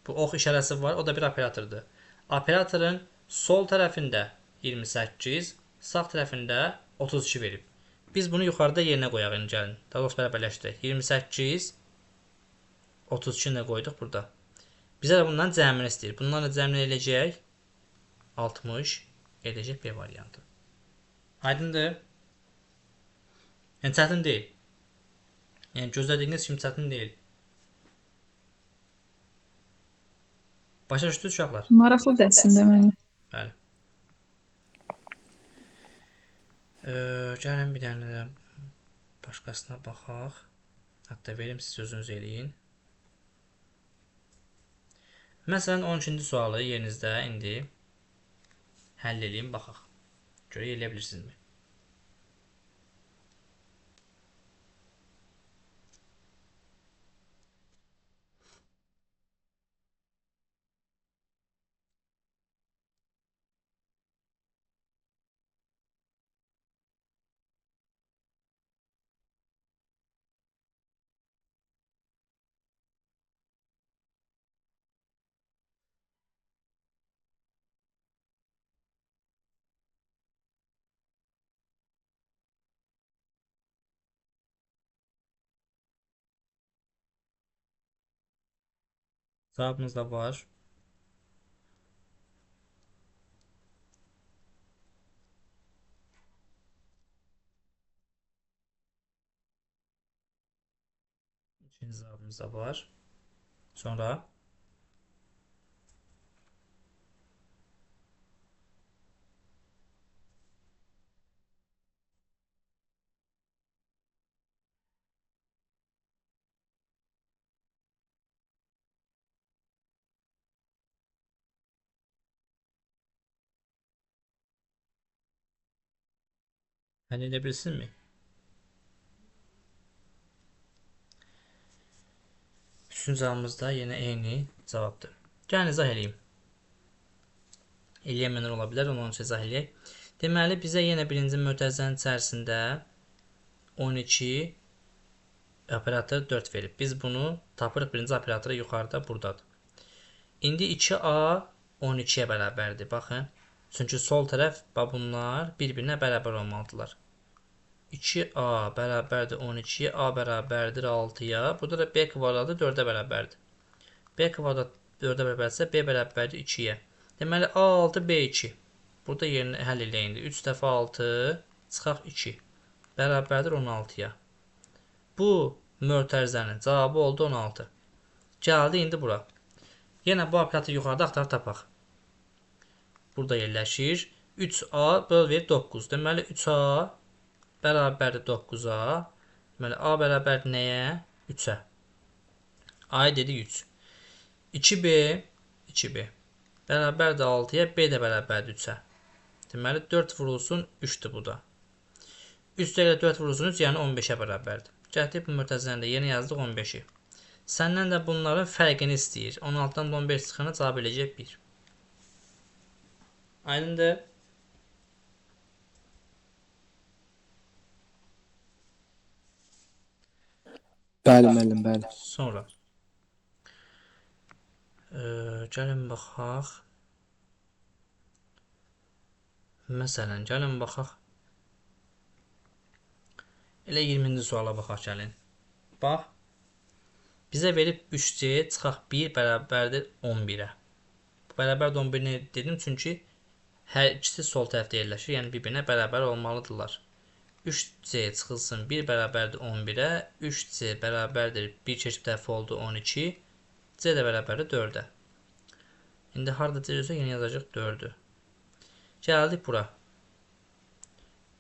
Bu ox işarəsi var, o da bir operatordur. Operatorun sol tərəfində 28, sağ tərəfində 32 verib. Biz bunu yuxarıda yerinə qoyaq indi gəlin. Daha doğrusu bərabərləşdirək. 28, 32-ni də qoyduq burada. Bizə də bundan cəmini istəyir. Bundan da cəmini eləyəcək 60 edəcək B variantı. Aydındır? Yəni çətin deyil. Yəni gözlədiyiniz kimi çətin deyil. Başa düşdünüz uşaqlar? Maraqlıdır əslində mənim. Bəli. Gəlin bir dənə də başqasına baxaq. Hətta verim, siz özünüz eləyin. Məsələn, 12-ci sualı yerinizdə indi həll eləyim, baxaq. Görək, eləyə bilirsinizmi? Cavabımız da var. İkinci cavabımız da var. Sonra həll edə bilsinmi? Üçüncü cavabımız da yenə eyni cavabdır. Gəlin izah eləyim. Eləyəmənlər ola bilər, onun üçün izah eləyək. Deməli, bizə yenə birinci mötərizənin içərisində 12 operator 4 verib. Biz bunu tapırıq, birinci operatoru yuxarıda buradadır. İndi 2A 12-yə bərabərdir. Baxın. Çünki sol tərəf, bunlar bir-birinə bərabər olmalıdırlar. 2A bərabərdir 12-yə, A bərabərdir 6-ya. Burada da B kvadratı 4-ə bərabərdir. B kvadrat 4-ə bərabərdirsə, B bərabərdir 2-yə. Deməli, A6, B2. Burada yerini həll eləyək indi. 3 dəfə 6, çıxaq 2. Bərabərdir 16-ya. Bu mötərizənin cavabı oldu 16. Gəldi indi bura. Yenə bu operatoru yuxarıda axtarıb tapaq. Burada yerləşir. 3A böl verib 9. Deməli, 3A bərabərdir 9-a. Deməli, A bərabərdir nəyə? 3-ə. A-yı dedik 3. 2B bərabərdir 6-ya, B də bərabərdir 3-ə. Deməli, 4 vurulsun 3-dür bu da. 3 də 4 vurulsun 3, yəni 15-ə bərabərdir. Gətirib bu mötərizəni də yenə yazdıq 15-i. Səndən də bunların fərqini istəyir. 16-dan 15 çıxana cavab eləyəcək 1. Aydındır. Bəli, müəllim, bəli. Sonra gəlin baxaq. Məsələn, gəlin baxaq. Elə 20-ci suala baxaq, gəlin. Bax, bizə verib 3C çıxaq 1 bərabərdir 11-ə. Bərabərdir 11-ni dedim, çünki hər ikisi sol tərəfdə yerləşir, yəni bir-birinə bərabər olmalıdırlar. 3C çıxılsın 1 bərabərdir 11-ə, 3C bərabərdir 1 keçib dəfə oldu 12, C də bərabərdir 4-ə. İndi harada C yoxsa yenə yazacaq 4-ü. Gəldik bura.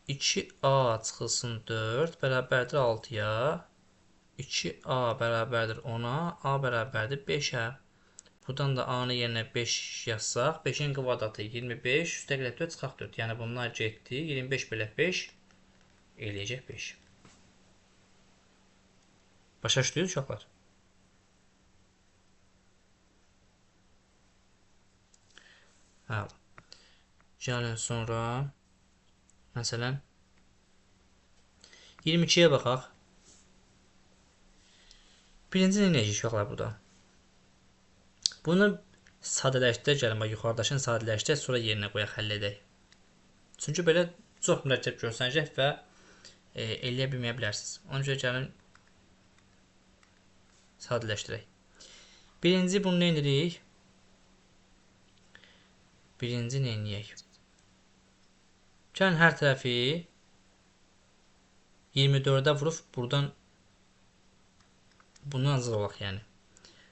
2A çıxılsın 4 bərabərdir 6-ya, 2A bərabərdir 10-a, A bərabərdir 5-ə. Buradan da A-nı yerinə 5 yazsaq, 5-in kvadratı 25, üstə gələk 4, çıxaq 4. Yəni bunlar getdi, 25 belə 5 eləyəcək 5. Başa düşdünüz uşaqlar? Hə. Gəlin sonra məsələn 22-yə baxaq. Birinci nə edəcəyik uşaqlar burada? Bunu sadələşdirək, gəlin bax yuxarıdakını sadələşdirək, sonra yerinə qoyaq, həll edək. Çünki belə çox mürəkkəb görsənəcək və eləyə bilməyə bilərsiniz. Ona görə gəlin sadələşdirək. Birinci bunu nə edirik? Birinci nə edək? Gəlin hər tərəfi 24-ə vurub buradan bundan azad olaq yəni.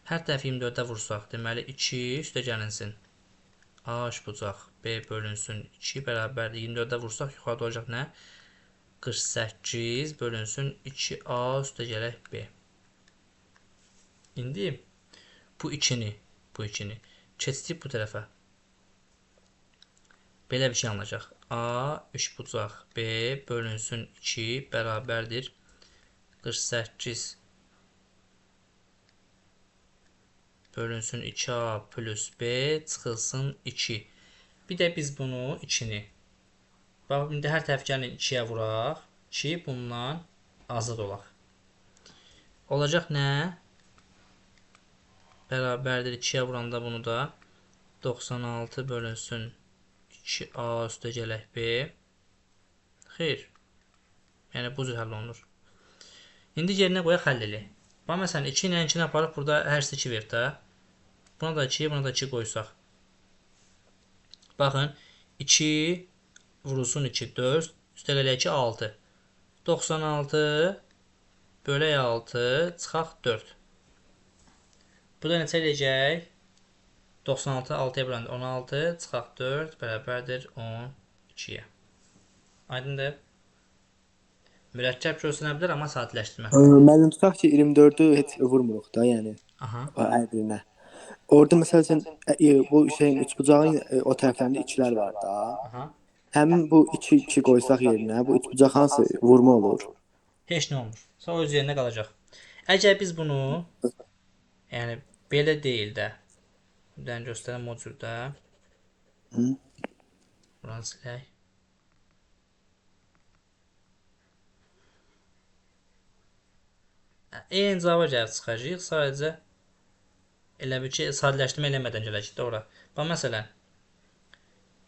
Hər tərəfi 24-ə vursaq, deməli 2 üstə gəlinsin. A üçbucaq B bölünsün 2 bərabərdir. 24-ə vursaq yuxarıda olacaq nə? 48 bölünsün 2A üstə gələk B. İndi bu 2-ni, keçdik bu tərəfə. Belə bir şey alınacaq. A üçbucaq B bölünsün 2 bərabərdir. 48 bölünsün 2A plus B çıxılsın 2. Bir də biz bunu 2-ni. Bax, indi hər tərəf gəlin 2-yə vuraq ki, bundan azad olaq. Olacaq nə? Bərabərdir 2-yə vuranda bunu da 96 bölünsün 2A üstə gələk B. Xeyr. Yəni, bu cür həll olunur. İndi yerinə qoyaq, həll eləyək. Bax, məsələn, 2 ilə 2-ni aparıb burada hər ikisi 2 verib də. Buna da 2, buna da 2 qoysaq. Baxın, 2 vurulsun 2, 4, üstə gələk 2, 6. 96 bölək 6, çıxaq 4. Bu da neçə eləyəcək? 96, 6-ya böləndə 16, çıxaq 4, bərabərdir 12-yə. Aydındır? Mürəkkəb görsənə bilər, amma sadələşdirmə. Müəllim, tutaq ki, 24-ü heç vurmuruq da, yəni hər birinə. Orada məsəl üçün, bu şeyin, üçbucağın o tərəflərində ikilər var da. Aha. Həmin bu 2-2 qoysaq yerinə, bu üçbucaq hansı vurma olur? Heç nə olmur. Sonra öz yerində qalacaq. Əgər biz bunu, yəni belə deyil də, bir dənə göstərəm o cürdə. Buranı silək. Eyni cavaba gəlib çıxacağıq. Sadəcə elə bil ki, sadələşdirmə eləmədən gələcək də ora. Bax, məsələn,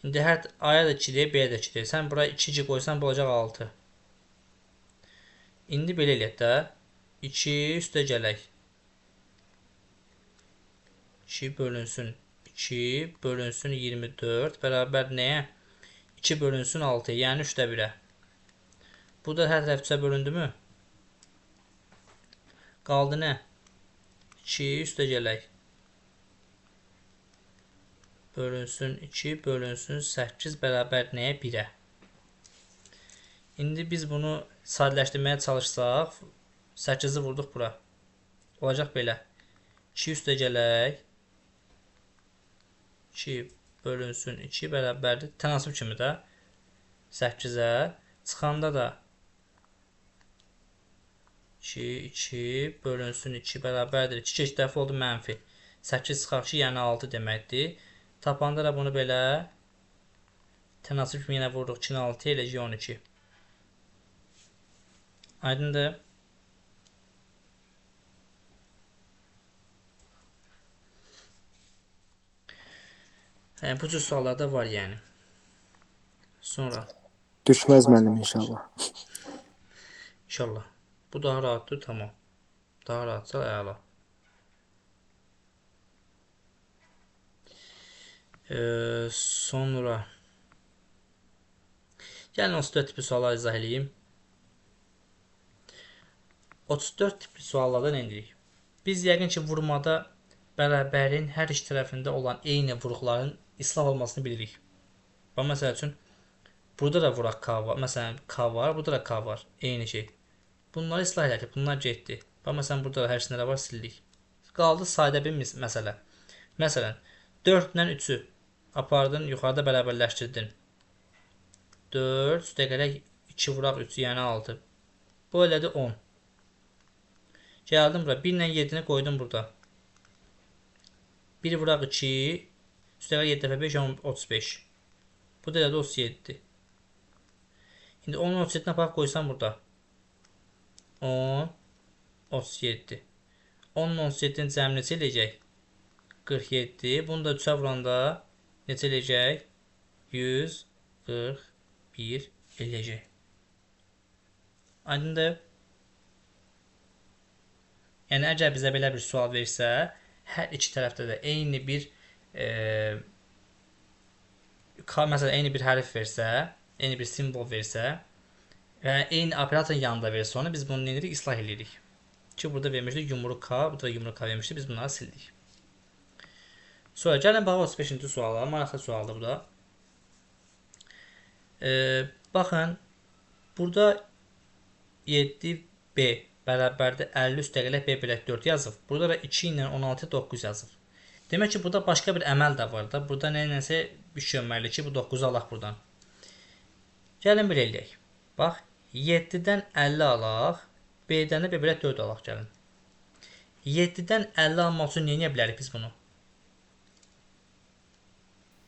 indi hər A-ya da 2 deyir, B-yə də 2 deyir. Sən bura 2 2 qoysan, bu olacaq 6. İndi belə eləyək də. 2 üstə gələk. 2 bölünsün 2 bölünsün 24 bərabər nəyə? 2 bölünsün 6, yəni 3-də 1-ə. Bu da hər tərəf 3-ə bölündü mü? Qaldı nə? 2 üstə gələk. Bölünsün 2 bölünsün 8 bərabər nəyə? 1-ə. İndi biz bunu sadələşdirməyə çalışsaq, 8-i vurduq bura. Olacaq belə. 2 üstə gələk. 2 bölünsün 2 bərabərdir. Tənasib kimi də 8-ə. Çıxanda da 2, 2 bölünsün 2 bərabərdir. 2 keçdi dəfə oldu mənfi. 8 çıxaq 2, yəni 6 deməkdir. Tapanda da bunu belə tənasib kimi yenə vururuq. 2-ni 6 eləcək 12. Aydındır? Yəni, bu cür suallarda var yəni. Sonra. Düşməz müəllim inşallah. İnşallah. Bu daha rahatdır, tamam. Daha rahatsa əla. Sonra. Gəlin 34 tipli suallar izah eləyim. 34 tipli suallarda nə edirik? Biz yəqin ki, vurmada bərabərin hər iki tərəfində olan eyni vuruqların islah olmasını bilirik. Bax, məsəl üçün, burada da vuraq K var. Məsələn, K var, burada da K var. Eyni şey. Bunları islah elədik. Bunlar getdi. Bax, məsələn, burada da hər nə var, sildik. Qaldı sadə bir məsələ. Məsələn, 4 ilə 3-ü apardın, yuxarıda bərabərləşdirdin. 4, üstə gələk 2 vuraq 3, yəni 6. Bu elədi 10. Gəldim bura. 1 ilə 7-ni qoydum burada. 1 vuraq 2, üstə gələk 7 dəfə 5, 35. Bu Bu da elədi 37. İndi 10 37-ni aparıb qoysam burada. 10, 37. 10 37-nin cəmi neçə eləyəcək? 47. Bunu da 3-ə vuranda neçə eləyəcək? 141 eləyəcək. Aydındır? Yəni, əgər bizə belə bir sual versə, hər iki tərəfdə də eyni bir məsələn, eyni bir hərf versə, eyni bir simvol versə və eyni operatorun yanında versə onu, biz bunu nə edirik? İslah edirik. Ki, burada vermişdik yumruq K, burada da yumruq K vermişdik, biz bunları sildik. Sonra gəlin baxaq 35-ci suala, maraqlı sualdır bu da. Baxın, burada 7B bərabərdir 50 üstəgələk B bölək 4 yazıb. Burada da 2 ilə 16 9 yazıb. Demək ki, burada başqa bir əməl də var da. Burada nəyləsə iş görməli ki, bu 9-u alaq buradan. Gəlin bir eləyək. Bax, 7-dən 50 alaq, B-dən də B bölək 4 alaq, gəlin. 7-dən 50 almaq üçün nə edə bilərik biz bunu?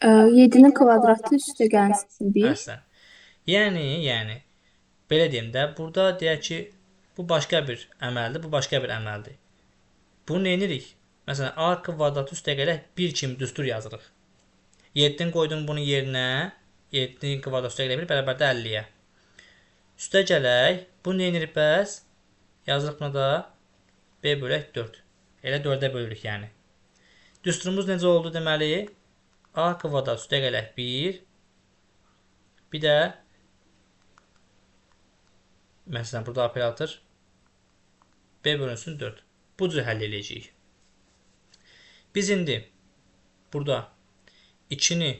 7-nin kvadratı üstə gəlsin 1. Əhsən. Yəni, belə deyim də, burada deyək ki, bu başqa bir əməldir, bu başqa bir əməldir. Bunu nə edirik? Məsələn, A kvadratı üstə gələk 1 kimi düstur yazırıq. 7-ni qoydum bunun yerinə, 7-nin kvadratı üstə gələk 1 bərabərdir 50-yə. Üstə gələk, bunu nə edirik bəs? Yazırıq buna da B bölək 4. Elə 4-ə bölürük yəni. Düsturumuz necə oldu deməli? A kvadrat üstə gələk 1. Bir də məsələn, burada operator B bölünsün 4. Bu cür həll eləyəcəyik. Biz indi burada 2-ni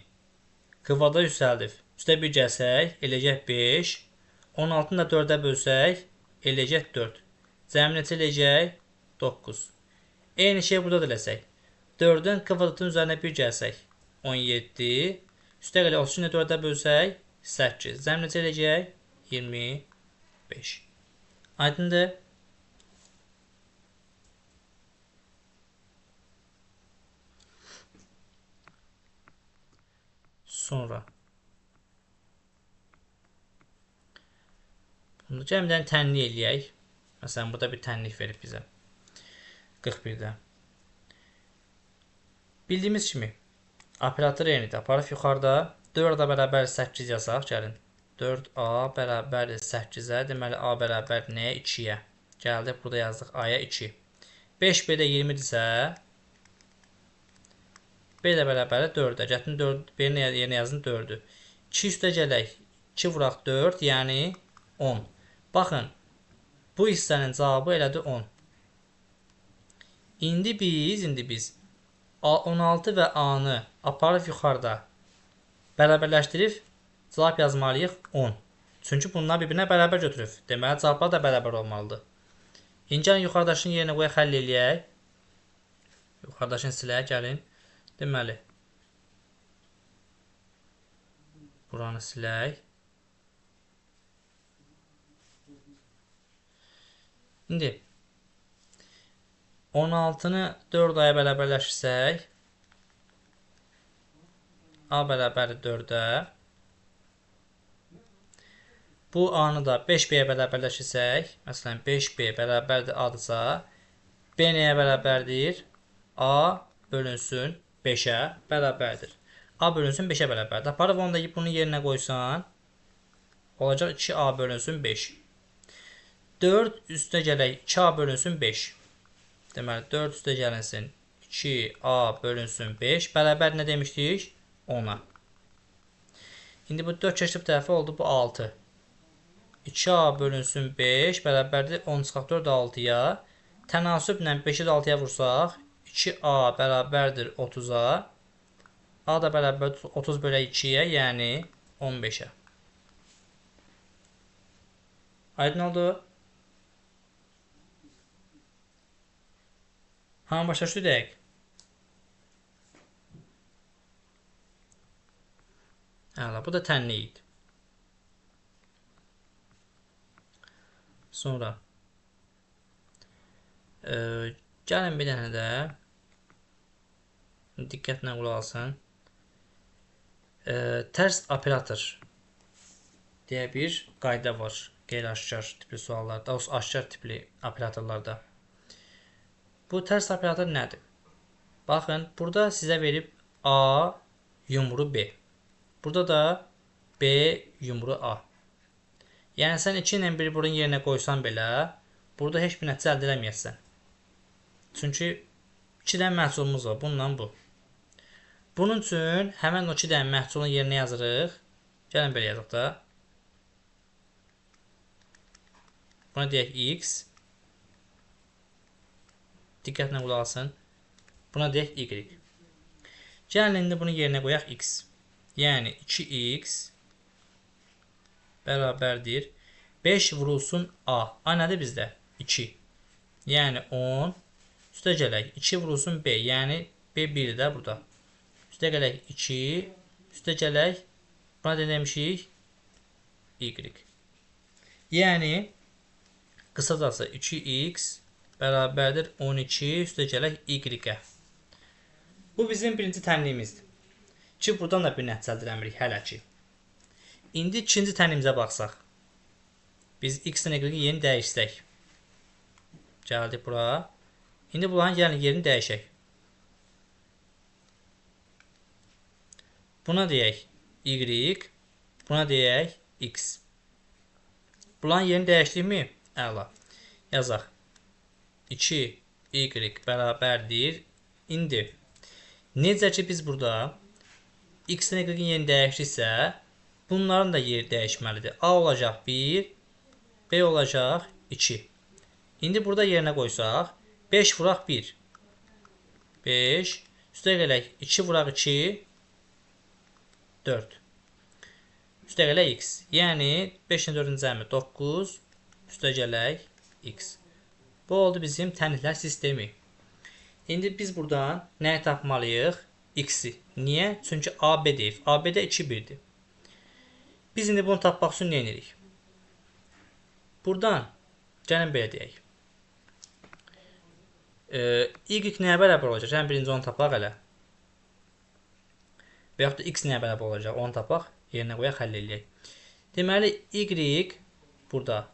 kvadrata yüksəldib. Üstə 1 gəlsək, eləyəcək 5. 16-nı da 4-ə bölsək, eləyəcək 4. Cəmi neçə eləyəcək? 9. Eyni şey burada da eləsək. 4-ün kvadratının üzərinə 1 gəlsək, 17. Üstə gələk 33-ü də 4-ə bölsək, 8. Cəmi neçə eləyəcək? 25. Aydındır? Sonra bunu cəmdən tənlik eləyək. Məsələn, burada bir tənlik verib bizə. 41-də. Bildiyimiz kimi operator eynidir. Aparıb yuxarıda 4A bərabər 8 yazaq. Gəlin. 4A bərabərdir 8-ə. Deməli, A bərabər nəyə? 2-yə. Gəldik, burada yazdıq A-ya 2. 5B-də 20-dirsə, B də bərabərdir 4-ə. Gətirin 4, B-nin yerinə yazın 4-ü. 2 üstə gələk. 2 vuraq 4, yəni 10. Baxın, bu hissənin cavabı elədi 10. İndi biz 16 və A-nı aparıb yuxarıda bərabərləşdirib cavab yazmalıyıq 10. Çünki bunlar bir-birinə bərabər götürüb. Deməli, cavablar da bərabər olmalıdır. İndi gəlin yuxarıdakının yerinə qoyaq, həll eləyək. Yuxarıdakını silək, gəlin. Deməli, buranı silək. İndi 16-nı 4 aya bərabərləşirsək, A bərabərdir 4-ə. Bu A-nı da 5B-yə bərabərləşirsək, məsələn 5B bərabərdir A-dırsa, B nəyə bərabərdir? A bölünsün 5-ə bərabərdir. A bölünsün 5-ə bərabərdir. Aparıb onu da bunun yerinə qoysan, olacaq 2A bölünsün 5. 4 üstə gələk 2A bölünsün 5. Deməli, 4 üstə gəlinsin 2A bölünsün 5. Bərabər nə demişdik? 10-a. İndi bu 4 keçdi bu tərəfə oldu, bu 6. 2A bölünsün 5 bərabərdir 10 çıxaq 4 6-ya. Tənasüblə 5-i də 6-ya vursaq, 2A bərabərdir 30-a. A da bərabərdir 30 bölək 2-yə, yəni 15-ə. Aydın oldu? Hamı başa düşdü dəqiq? Əla, bu da tənlik idi. Sonra gəlin bir dənə də diqqətlə qulaq asın. Tərs operator deyə bir qayda var qeyri-aşkar tipli suallarda, aşkar tipli operatorlarda. Bu tərs operator nədir? Baxın, burada sizə verib A yumru B. Burada da B yumru A. Yəni, sən 2 ilə 1 bunun yerinə qoysan belə, burada heç bir nəticə əldə eləməyəsən. Çünki 2 dənə məhsulumuz var, bununla bu. Bunun üçün həmən o 2 dənə məhsulun yerinə yazırıq. Gəlin belə yazaq da. Buna deyək X. Diqqətlə qulaq asın. Buna deyək Y. Gəlin indi bunun yerinə qoyaq X. Yəni 2X bərabərdir. 5 vurulsun A. A nədir bizdə? 2. Yəni 10. Üstə gələk 2 vurulsun B. Yəni B 1-dir də burada. Üstə gələk 2. Üstə gələk. Buna nə demişik? Y. Yəni qısacası 2X bərabərdir 12. Üstə gələk Y-ə. Bu bizim birinci tənliyimizdir. Ki, buradan da bir nəticə əldə eləmirik hələ ki. İndi ikinci tənliyimizə baxsaq. Biz X-lə Y-in yerini dəyişsək. Gəldik bura. İndi bunların gəlin yerini dəyişək. Buna deyək Y, buna deyək X. Bunların yerini dəyişdikmi? Əla. Yazaq. 2Y bərabərdir. İndi necə ki biz burada X-lə Y-in yerini dəyişdiksə, bunların da yeri dəyişməlidir. A olacaq 1, B olacaq 2. İndi burada yerinə qoysaq, 5 vuraq 1. 5, üstə gələk 2 vuraq 2, 4. Üstə gələk X. Yəni 5-in 4-ün cəmi 9, üstə gələk X. Bu oldu bizim tənliklər sistemi. İndi biz buradan nəyi tapmalıyıq? X-i. Niyə? Çünki AB deyib. AB-də 2, 1-dir. Biz indi bunu tapmaq üçün nə edirik? Buradan gəlin belə deyək. Y nəyə bərabər olacaq? Gəlin birinci onu tapaq hələ. Və yaxud da X nəyə bərabər olacaq? Onu tapaq, yerinə qoyaq, həll eləyək. Deməli, Y burada.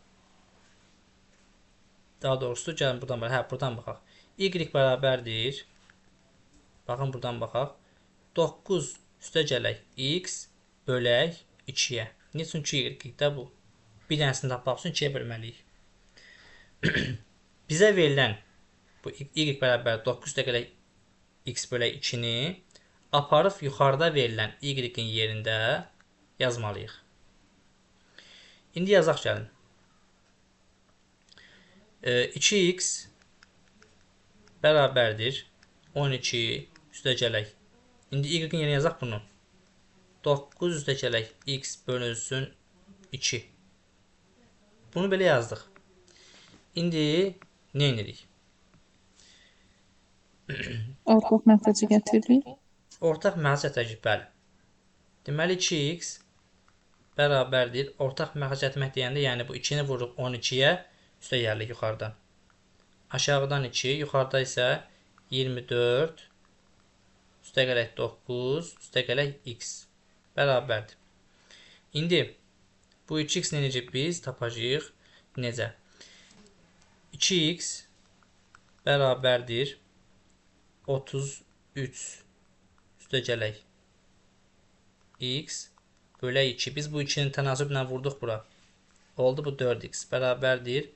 Daha doğrusu, gəlin buradan baxaq. Hə, buradan baxaq. Y bərabərdir. Baxın, buradan baxaq. 9 üstə gələk X bölək 2-yə. Niyə? Çünki Y-də bu. Bir dənəsini tapmaq üçün 2-yə bölməliyik. Bizə verilən bu Y bərabər 9 üstə gələk X bölək 2-ni aparıb yuxarıda verilən Y-in yerində yazmalıyıq. İndi yazaq gəlin. 2X bərabərdir 12 üstə gələk. İndi Y-in yerinə yazaq bunu. 9 üstə gələk X bölünsün 2. Bunu belə yazdıq. İndi nə edirik? Ortaq məxrəci gətiririk. Ortaq məxrəc gətirəcək, bəli. Deməli 2x bərabərdir. Ortaq məxrəc gətirmək deyəndə, yəni bu 2-ni vururuq 12-yə, üstə gəlirik yuxarıdan. Aşağıdan 2, yuxarıda isə 24, üstə gələk 9, üstə gələk x bərabərdir. İndi bu 2x necə biz tapacağıq? Necə? 2x bərabərdir 33 üstə gələk x bölək 2. Biz bu 2-ni tənasüblə vurduq bura. Oldu bu 4x bərabərdir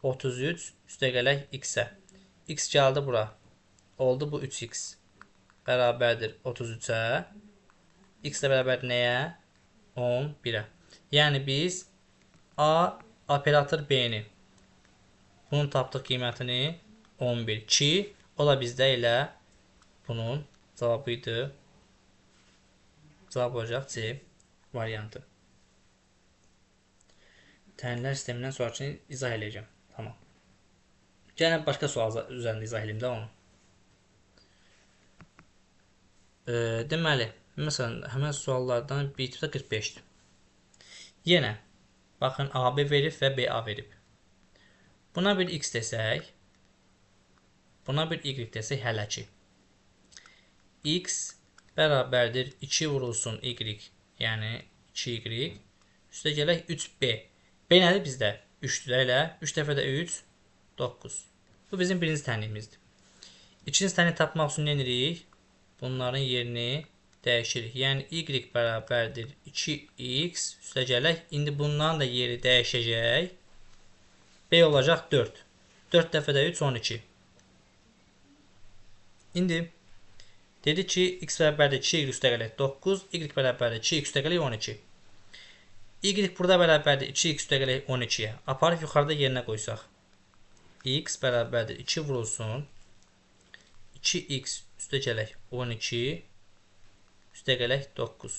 33 üstə gələk x-ə. X gəldi bura. Oldu bu 3x bərabərdir 33-ə. X də bərabərdir nəyə? 11-ə. Yəni biz A operator B-ni bunun tapdıq qiymətini 11 ki, o da bizdə elə bunun cavabı idi. Cavab olacaq C variantı. Təyinlər sistemindən sonrakini izah eləyəcəm. Tamam. Gəlin başqa sual üzərində izah eləyim də onu. Deməli, məsələn, həmən suallardan bir tipdə 45-dir. Yenə, baxın, AB verib və BA verib. Buna bir X desək, buna bir Y desək hələ ki. X Bərabərdir 2 vurulsun y, yəni 2y. Üstə gələk 3b. B nədir bizdə? 3-dür elə. 3 dəfə də 3, 9. Bu bizim birinci tənliyimizdir. İkinci tənliyi tapmaq üçün nə edirik? Bunların yerini dəyişirik. Yəni y bərabərdir 2x. Üstə gələk. İndi bunların da yeri dəyişəcək. B olacaq 4. 4 dəfə də 3, 12. İndi dedi ki, x bərabərdir 2y üstə gələk 9, y bərabərdir 2x üstə gələk 12. Y burada bərabərdir 2x üstə gələk 12-yə. Aparıb yuxarıda yerinə qoysaq. X bərabərdir 2 vurulsun. 2x üstə gələk 12 üstə gələk 9.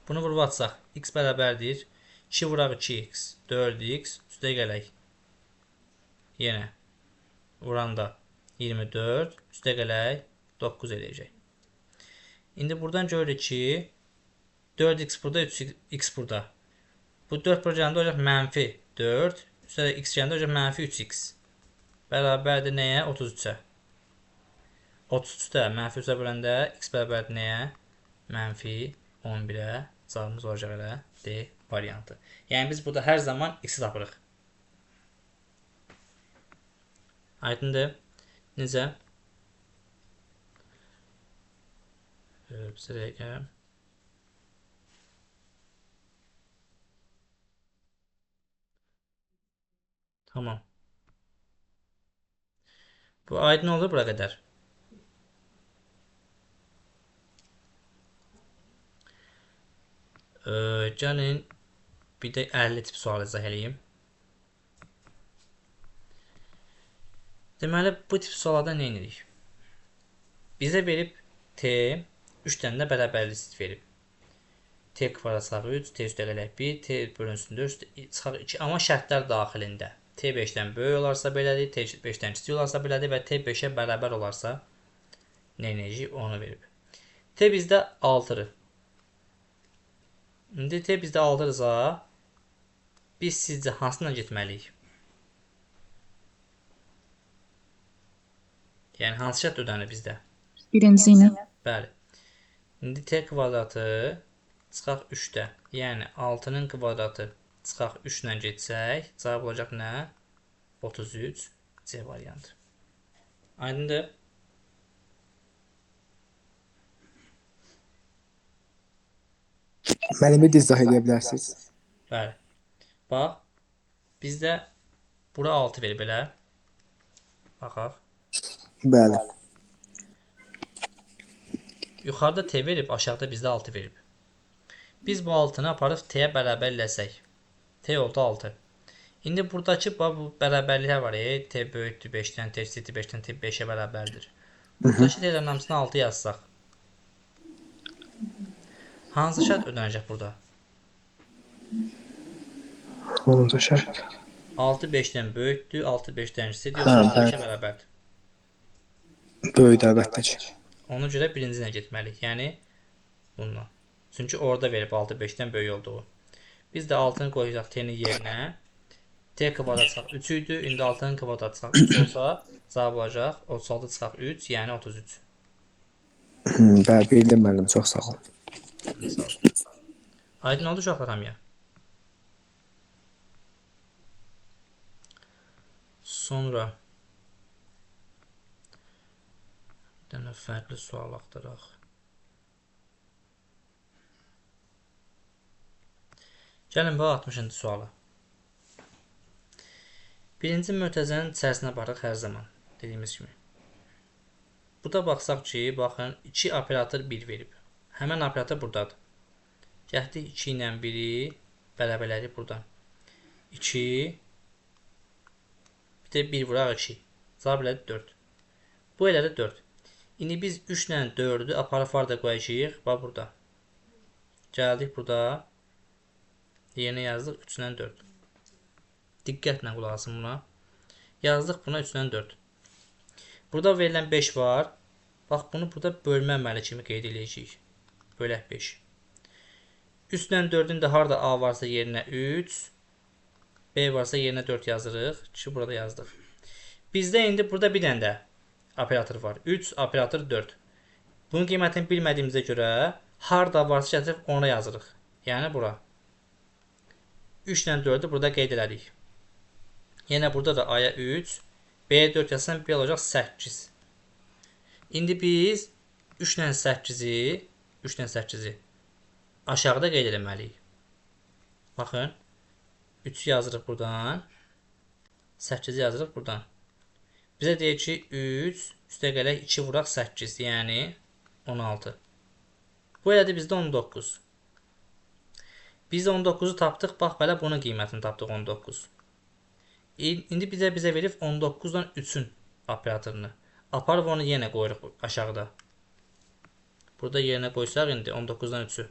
Bunu vurub atsaq, x bərabərdir 2 vuraq 2x, 4x üstə gələk. Yenə vuranda 24 üstə gələk 9 eləyəcək. İndi buradan görürük ki, 4x burada, 3x burada. Bu 4 bura gələndə olacaq mənfi 4, üstə x gələndə olacaq mənfi 3x. Bərabərdir nəyə? 33-ə. 33-də mənfi 3-ə böləndə x bərabərdir nəyə? Mənfi 11-ə. Cavabımız olacaq elə D variantı. Yəni biz burada hər zaman x-i tapırıq. Aydındır? Necə? Bir dəqiqə. Tamam. Bu aydın olur bura qədər. Gəlin bir də 50 tip sual izah eləyim. Deməli, bu tip suallarda nə edirik? Bizə verib T 3 dənə də bərabərlik verib. T kvadrat çıxaq 3, T üstə gələk 1, T bölünsün 4, çıxaq 2. Amma şərtlər daxilində. T 5-dən böyük olarsa belədir, T 5-dən kiçik olarsa belədir və T 5-ə bərabər olarsa nə edəcəyik? Onu verib. T bizdə 6-dır. İndi T bizdə 6-dırsa, biz sizcə hansına getməliyik? Yəni, hansı şərt ödənir bizdə? Birinci ilə. Bəli. İndi T kvadratı çıxaq 3-də. Yəni, 6-nın kvadratı çıxaq 3 ilə getsək, cavab olacaq nə? 33 C variantı. Aydındır? Müəllimi də izah eləyə bilərsiniz. Bəli. Bax, bizdə bura 6 verib elə. Baxaq. Bəli. Yuxarıda T verib, aşağıda bizdə 6 verib. Biz bu 6-nı aparıb T-yə bərabər eləsək. T oldu 6. İndi buradakı bu bərabərliklər var. T böyükdür 5-dən, T kiçikdir 5-dən, T 5-ə bərabərdir. Buradakı T-lərin hamısını 6 yazsaq. Hansı şərt ödənəcək burada? Hansı şərt? 6 5-dən böyükdür, 6 5-dən kiçikdir, yoxsa 5-ə bərabərdir? Böyük əlbəttə ki. Ona görə birinci ilə getməliyik. Yəni bununla. Çünki orada verib 6 5-dən böyük olduğu. Biz də 6-nı qoyacaq T-nin yerinə. T kvadrat çıxaq 3 idi. İndi 6-nın kvadratı çıxaq 3 olsa, cavab olacaq 36 çıxaq 3, yəni 33. Bəli, bildim müəllim, çox sağ olun. Aydın oldu uşaqlar hamıya? Sonra bir dənə fərqli sual axtaraq. Gəlin bu 60-cı suala. Birinci mötərizənin içərisinə baxırıq hər zaman, dediyimiz kimi. Burada baxsaq ki, baxın, 2 operator 1 verib. Həmən operator buradadır. Gətirdik 2 ilə 1-i bərabərlədik buradan. 2, bir də 1 vuraq 2. Cavab elədi 4. Bu elədi 4. İndi biz 3 ilə 4-ü aparıb harda qoyacağıq? Bax burada. Gəldik burada. Yerinə yazdıq 3 ilə 4. Diqqətlə qulaq asın buna. Yazdıq buna 3 ilə 4. Burada verilən 5 var. Bax, bunu burada bölmə əməli kimi qeyd edəcəyik. Bölək 5. 3 ilə 4-ün də harda A varsa yerinə 3, B varsa yerinə 4 yazırıq ki, burada yazdıq. Bizdə indi burada bir dənə də operator var. 3, operator 4. Bunun qiymətini bilmədiyimizə görə harda varsa gətirib ona yazırıq. Yəni bura. 3 ilə 4-ü burada qeyd elədik. Yenə burada da A-ya 3, B-yə 4 yazsam B olacaq 8. İndi biz 3 ilə 8-i 3 ilə 8-i aşağıda qeyd eləməliyik. Baxın, 3-ü yazırıq buradan, 8-i yazırıq buradan. Bizə deyir ki, 3 üstə gələk 2 vuraq 8, yəni 16. Bu elədi bizdə 19. Biz 19-u tapdıq, bax belə bunun qiymətini tapdıq 19. İndi bizə verib 19-dan 3-ün operatorunu. Aparıb onu yenə qoyuruq aşağıda. Burada yerinə qoysaq indi 19-dan 3-ü.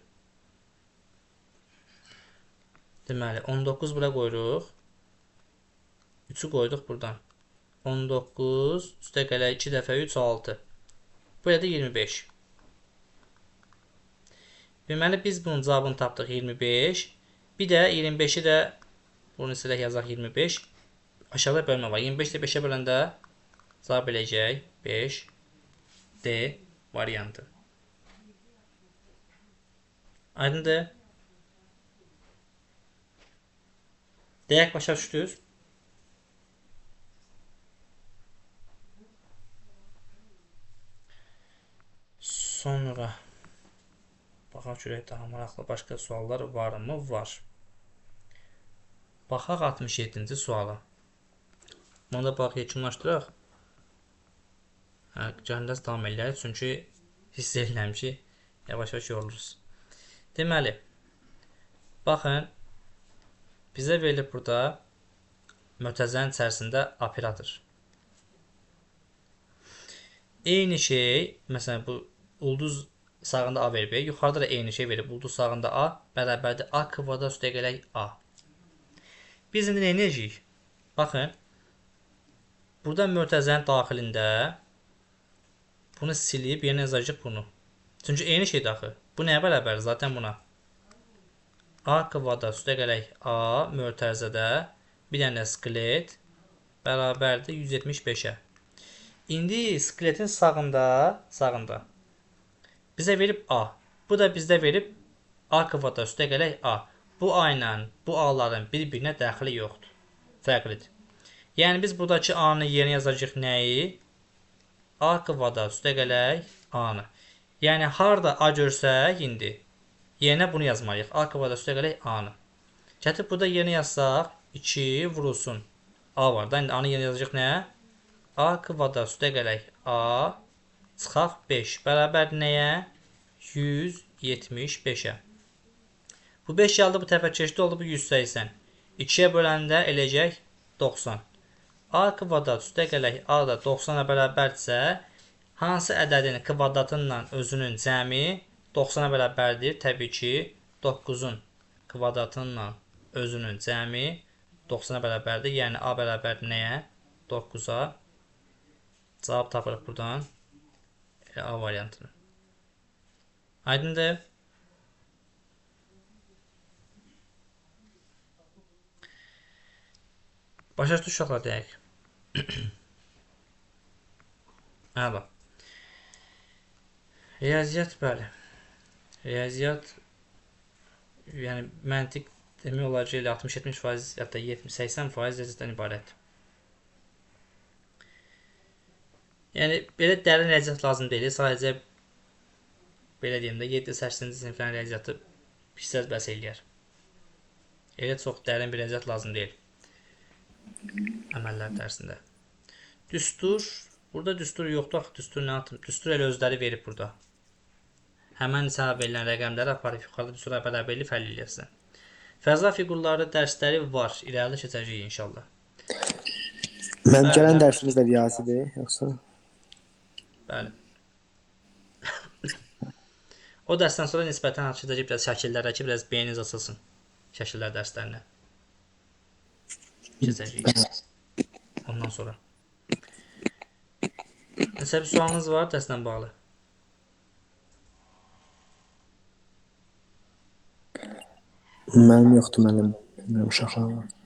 Deməli, 19 bura qoyuruq. 3-ü qoyduq buradan. 19 üstə gələk 2 dəfə 3, 6. Bu elədi 25. Deməli, biz bunun cavabını tapdıq 25. Bir də 25-i də, bunu silək yazaq 25. Aşağıda bölmə var. 25 də 5-ə böləndə cavab eləyəcək 5. D variantı. Aydındır? Deyək, başa düşdünüz? Sonra baxaq görək daha maraqlı başqa suallar varmı? Var. Baxaq 67-ci suala. Bunu da bax yekunlaşdıraq. Gəlin davam eləyək, çünki hiss edirəm ki, yavaş-yavaş yoruluruz. Deməli, baxın, bizə verilib burada mötərizənin içərisində operator. Eyni şey, məsələn, bu ulduz sağında A verib, yuxarıda da eyni şey verib. Ulduz sağında A bərabərdir A kvadrat üstə gələk A. Biz indi nə edəcəyik? Baxın, burada mötərizənin daxilində bunu silib yerinə yazacağıq bunu. Çünki eyni şeydir axı. Bu nəyə bərabərdir? Zaten buna. A kvadrat üstə gələk A mötərizədə bir dənə skelet bərabərdir 175-ə. İndi skeletin sağında bizə verib A. Bu da bizdə verib A kvadrat üstə gələk A. Bu A ilə bu A-ların bir-birinə dəxli yoxdur. Fərqlidir. Yəni biz buradakı A-nın yerinə yazacağıq nəyi? A kvadrat üstə gələk A-nı. Yəni harda A görsək indi yerinə bunu yazmalıyıq. A kvadrat üstə gələk A-nı. Gətirib burada yerinə yazsaq 2 vurulsun. A var da. İndi A-nı yerinə yazacağıq nə? A kvadrat üstə gələk A çıxaq 5 bərabər nəyə? 175-ə. Bu 5 gəldi, bu tərəfə keçdi, oldu bu 180. 2-yə böləndə eləyəcək 90. A kvadrat üstə gələk A da 90-a bərabərdirsə, hansı ədədin kvadratınla özünün cəmi 90-a bərabərdir? Təbii ki, 9-un kvadratınla özünün cəmi 90-a bərabərdir. Yəni A bərabərdir nəyə? 9-a. Cavab tapırıq buradan. Elə A variantını. Aydındır? Başa düşdük uşaqlar deyək. Əla. Riyaziyyat, bəli. Riyaziyyat, yəni məntiq demək olar ki, elə 60-70%, hətta 70-80% riyaziyyatdan ibarətdir. Yəni, belə dərin riyaziyyat lazım deyil. Sadəcə, belə deyim də, 7-8-ci siniflərin riyaziyyatı bilsəz bəs eləyər. Elə çox dərin bir riyaziyyat lazım deyil. Əməllər dərsində. Düstur, burada düstur yoxdur. Axı, düstur nə atım? Düstur elə özləri verib burada. Həmən sənə verilən rəqəmləri aparıb yuxarıda düstura bərabər eləyib həll eləyərsən. Fəza fiqurları dərsləri var. İrəlidə keçəcəyik inşallah. Mənim gələn dərsimiz də riyazidir, yoxsa? Bəli. O dərsdən sonra nisbətən keçəcək biraz şəkillərə ki, biraz beyniniz açılsın. Şəkillər dərslərinə. Keçəcəyik. Ondan sonra. Nəsə bir sualınız var dərslə bağlı? Mənim yoxdur, mənim. Bilmirəm, uşaqlar var.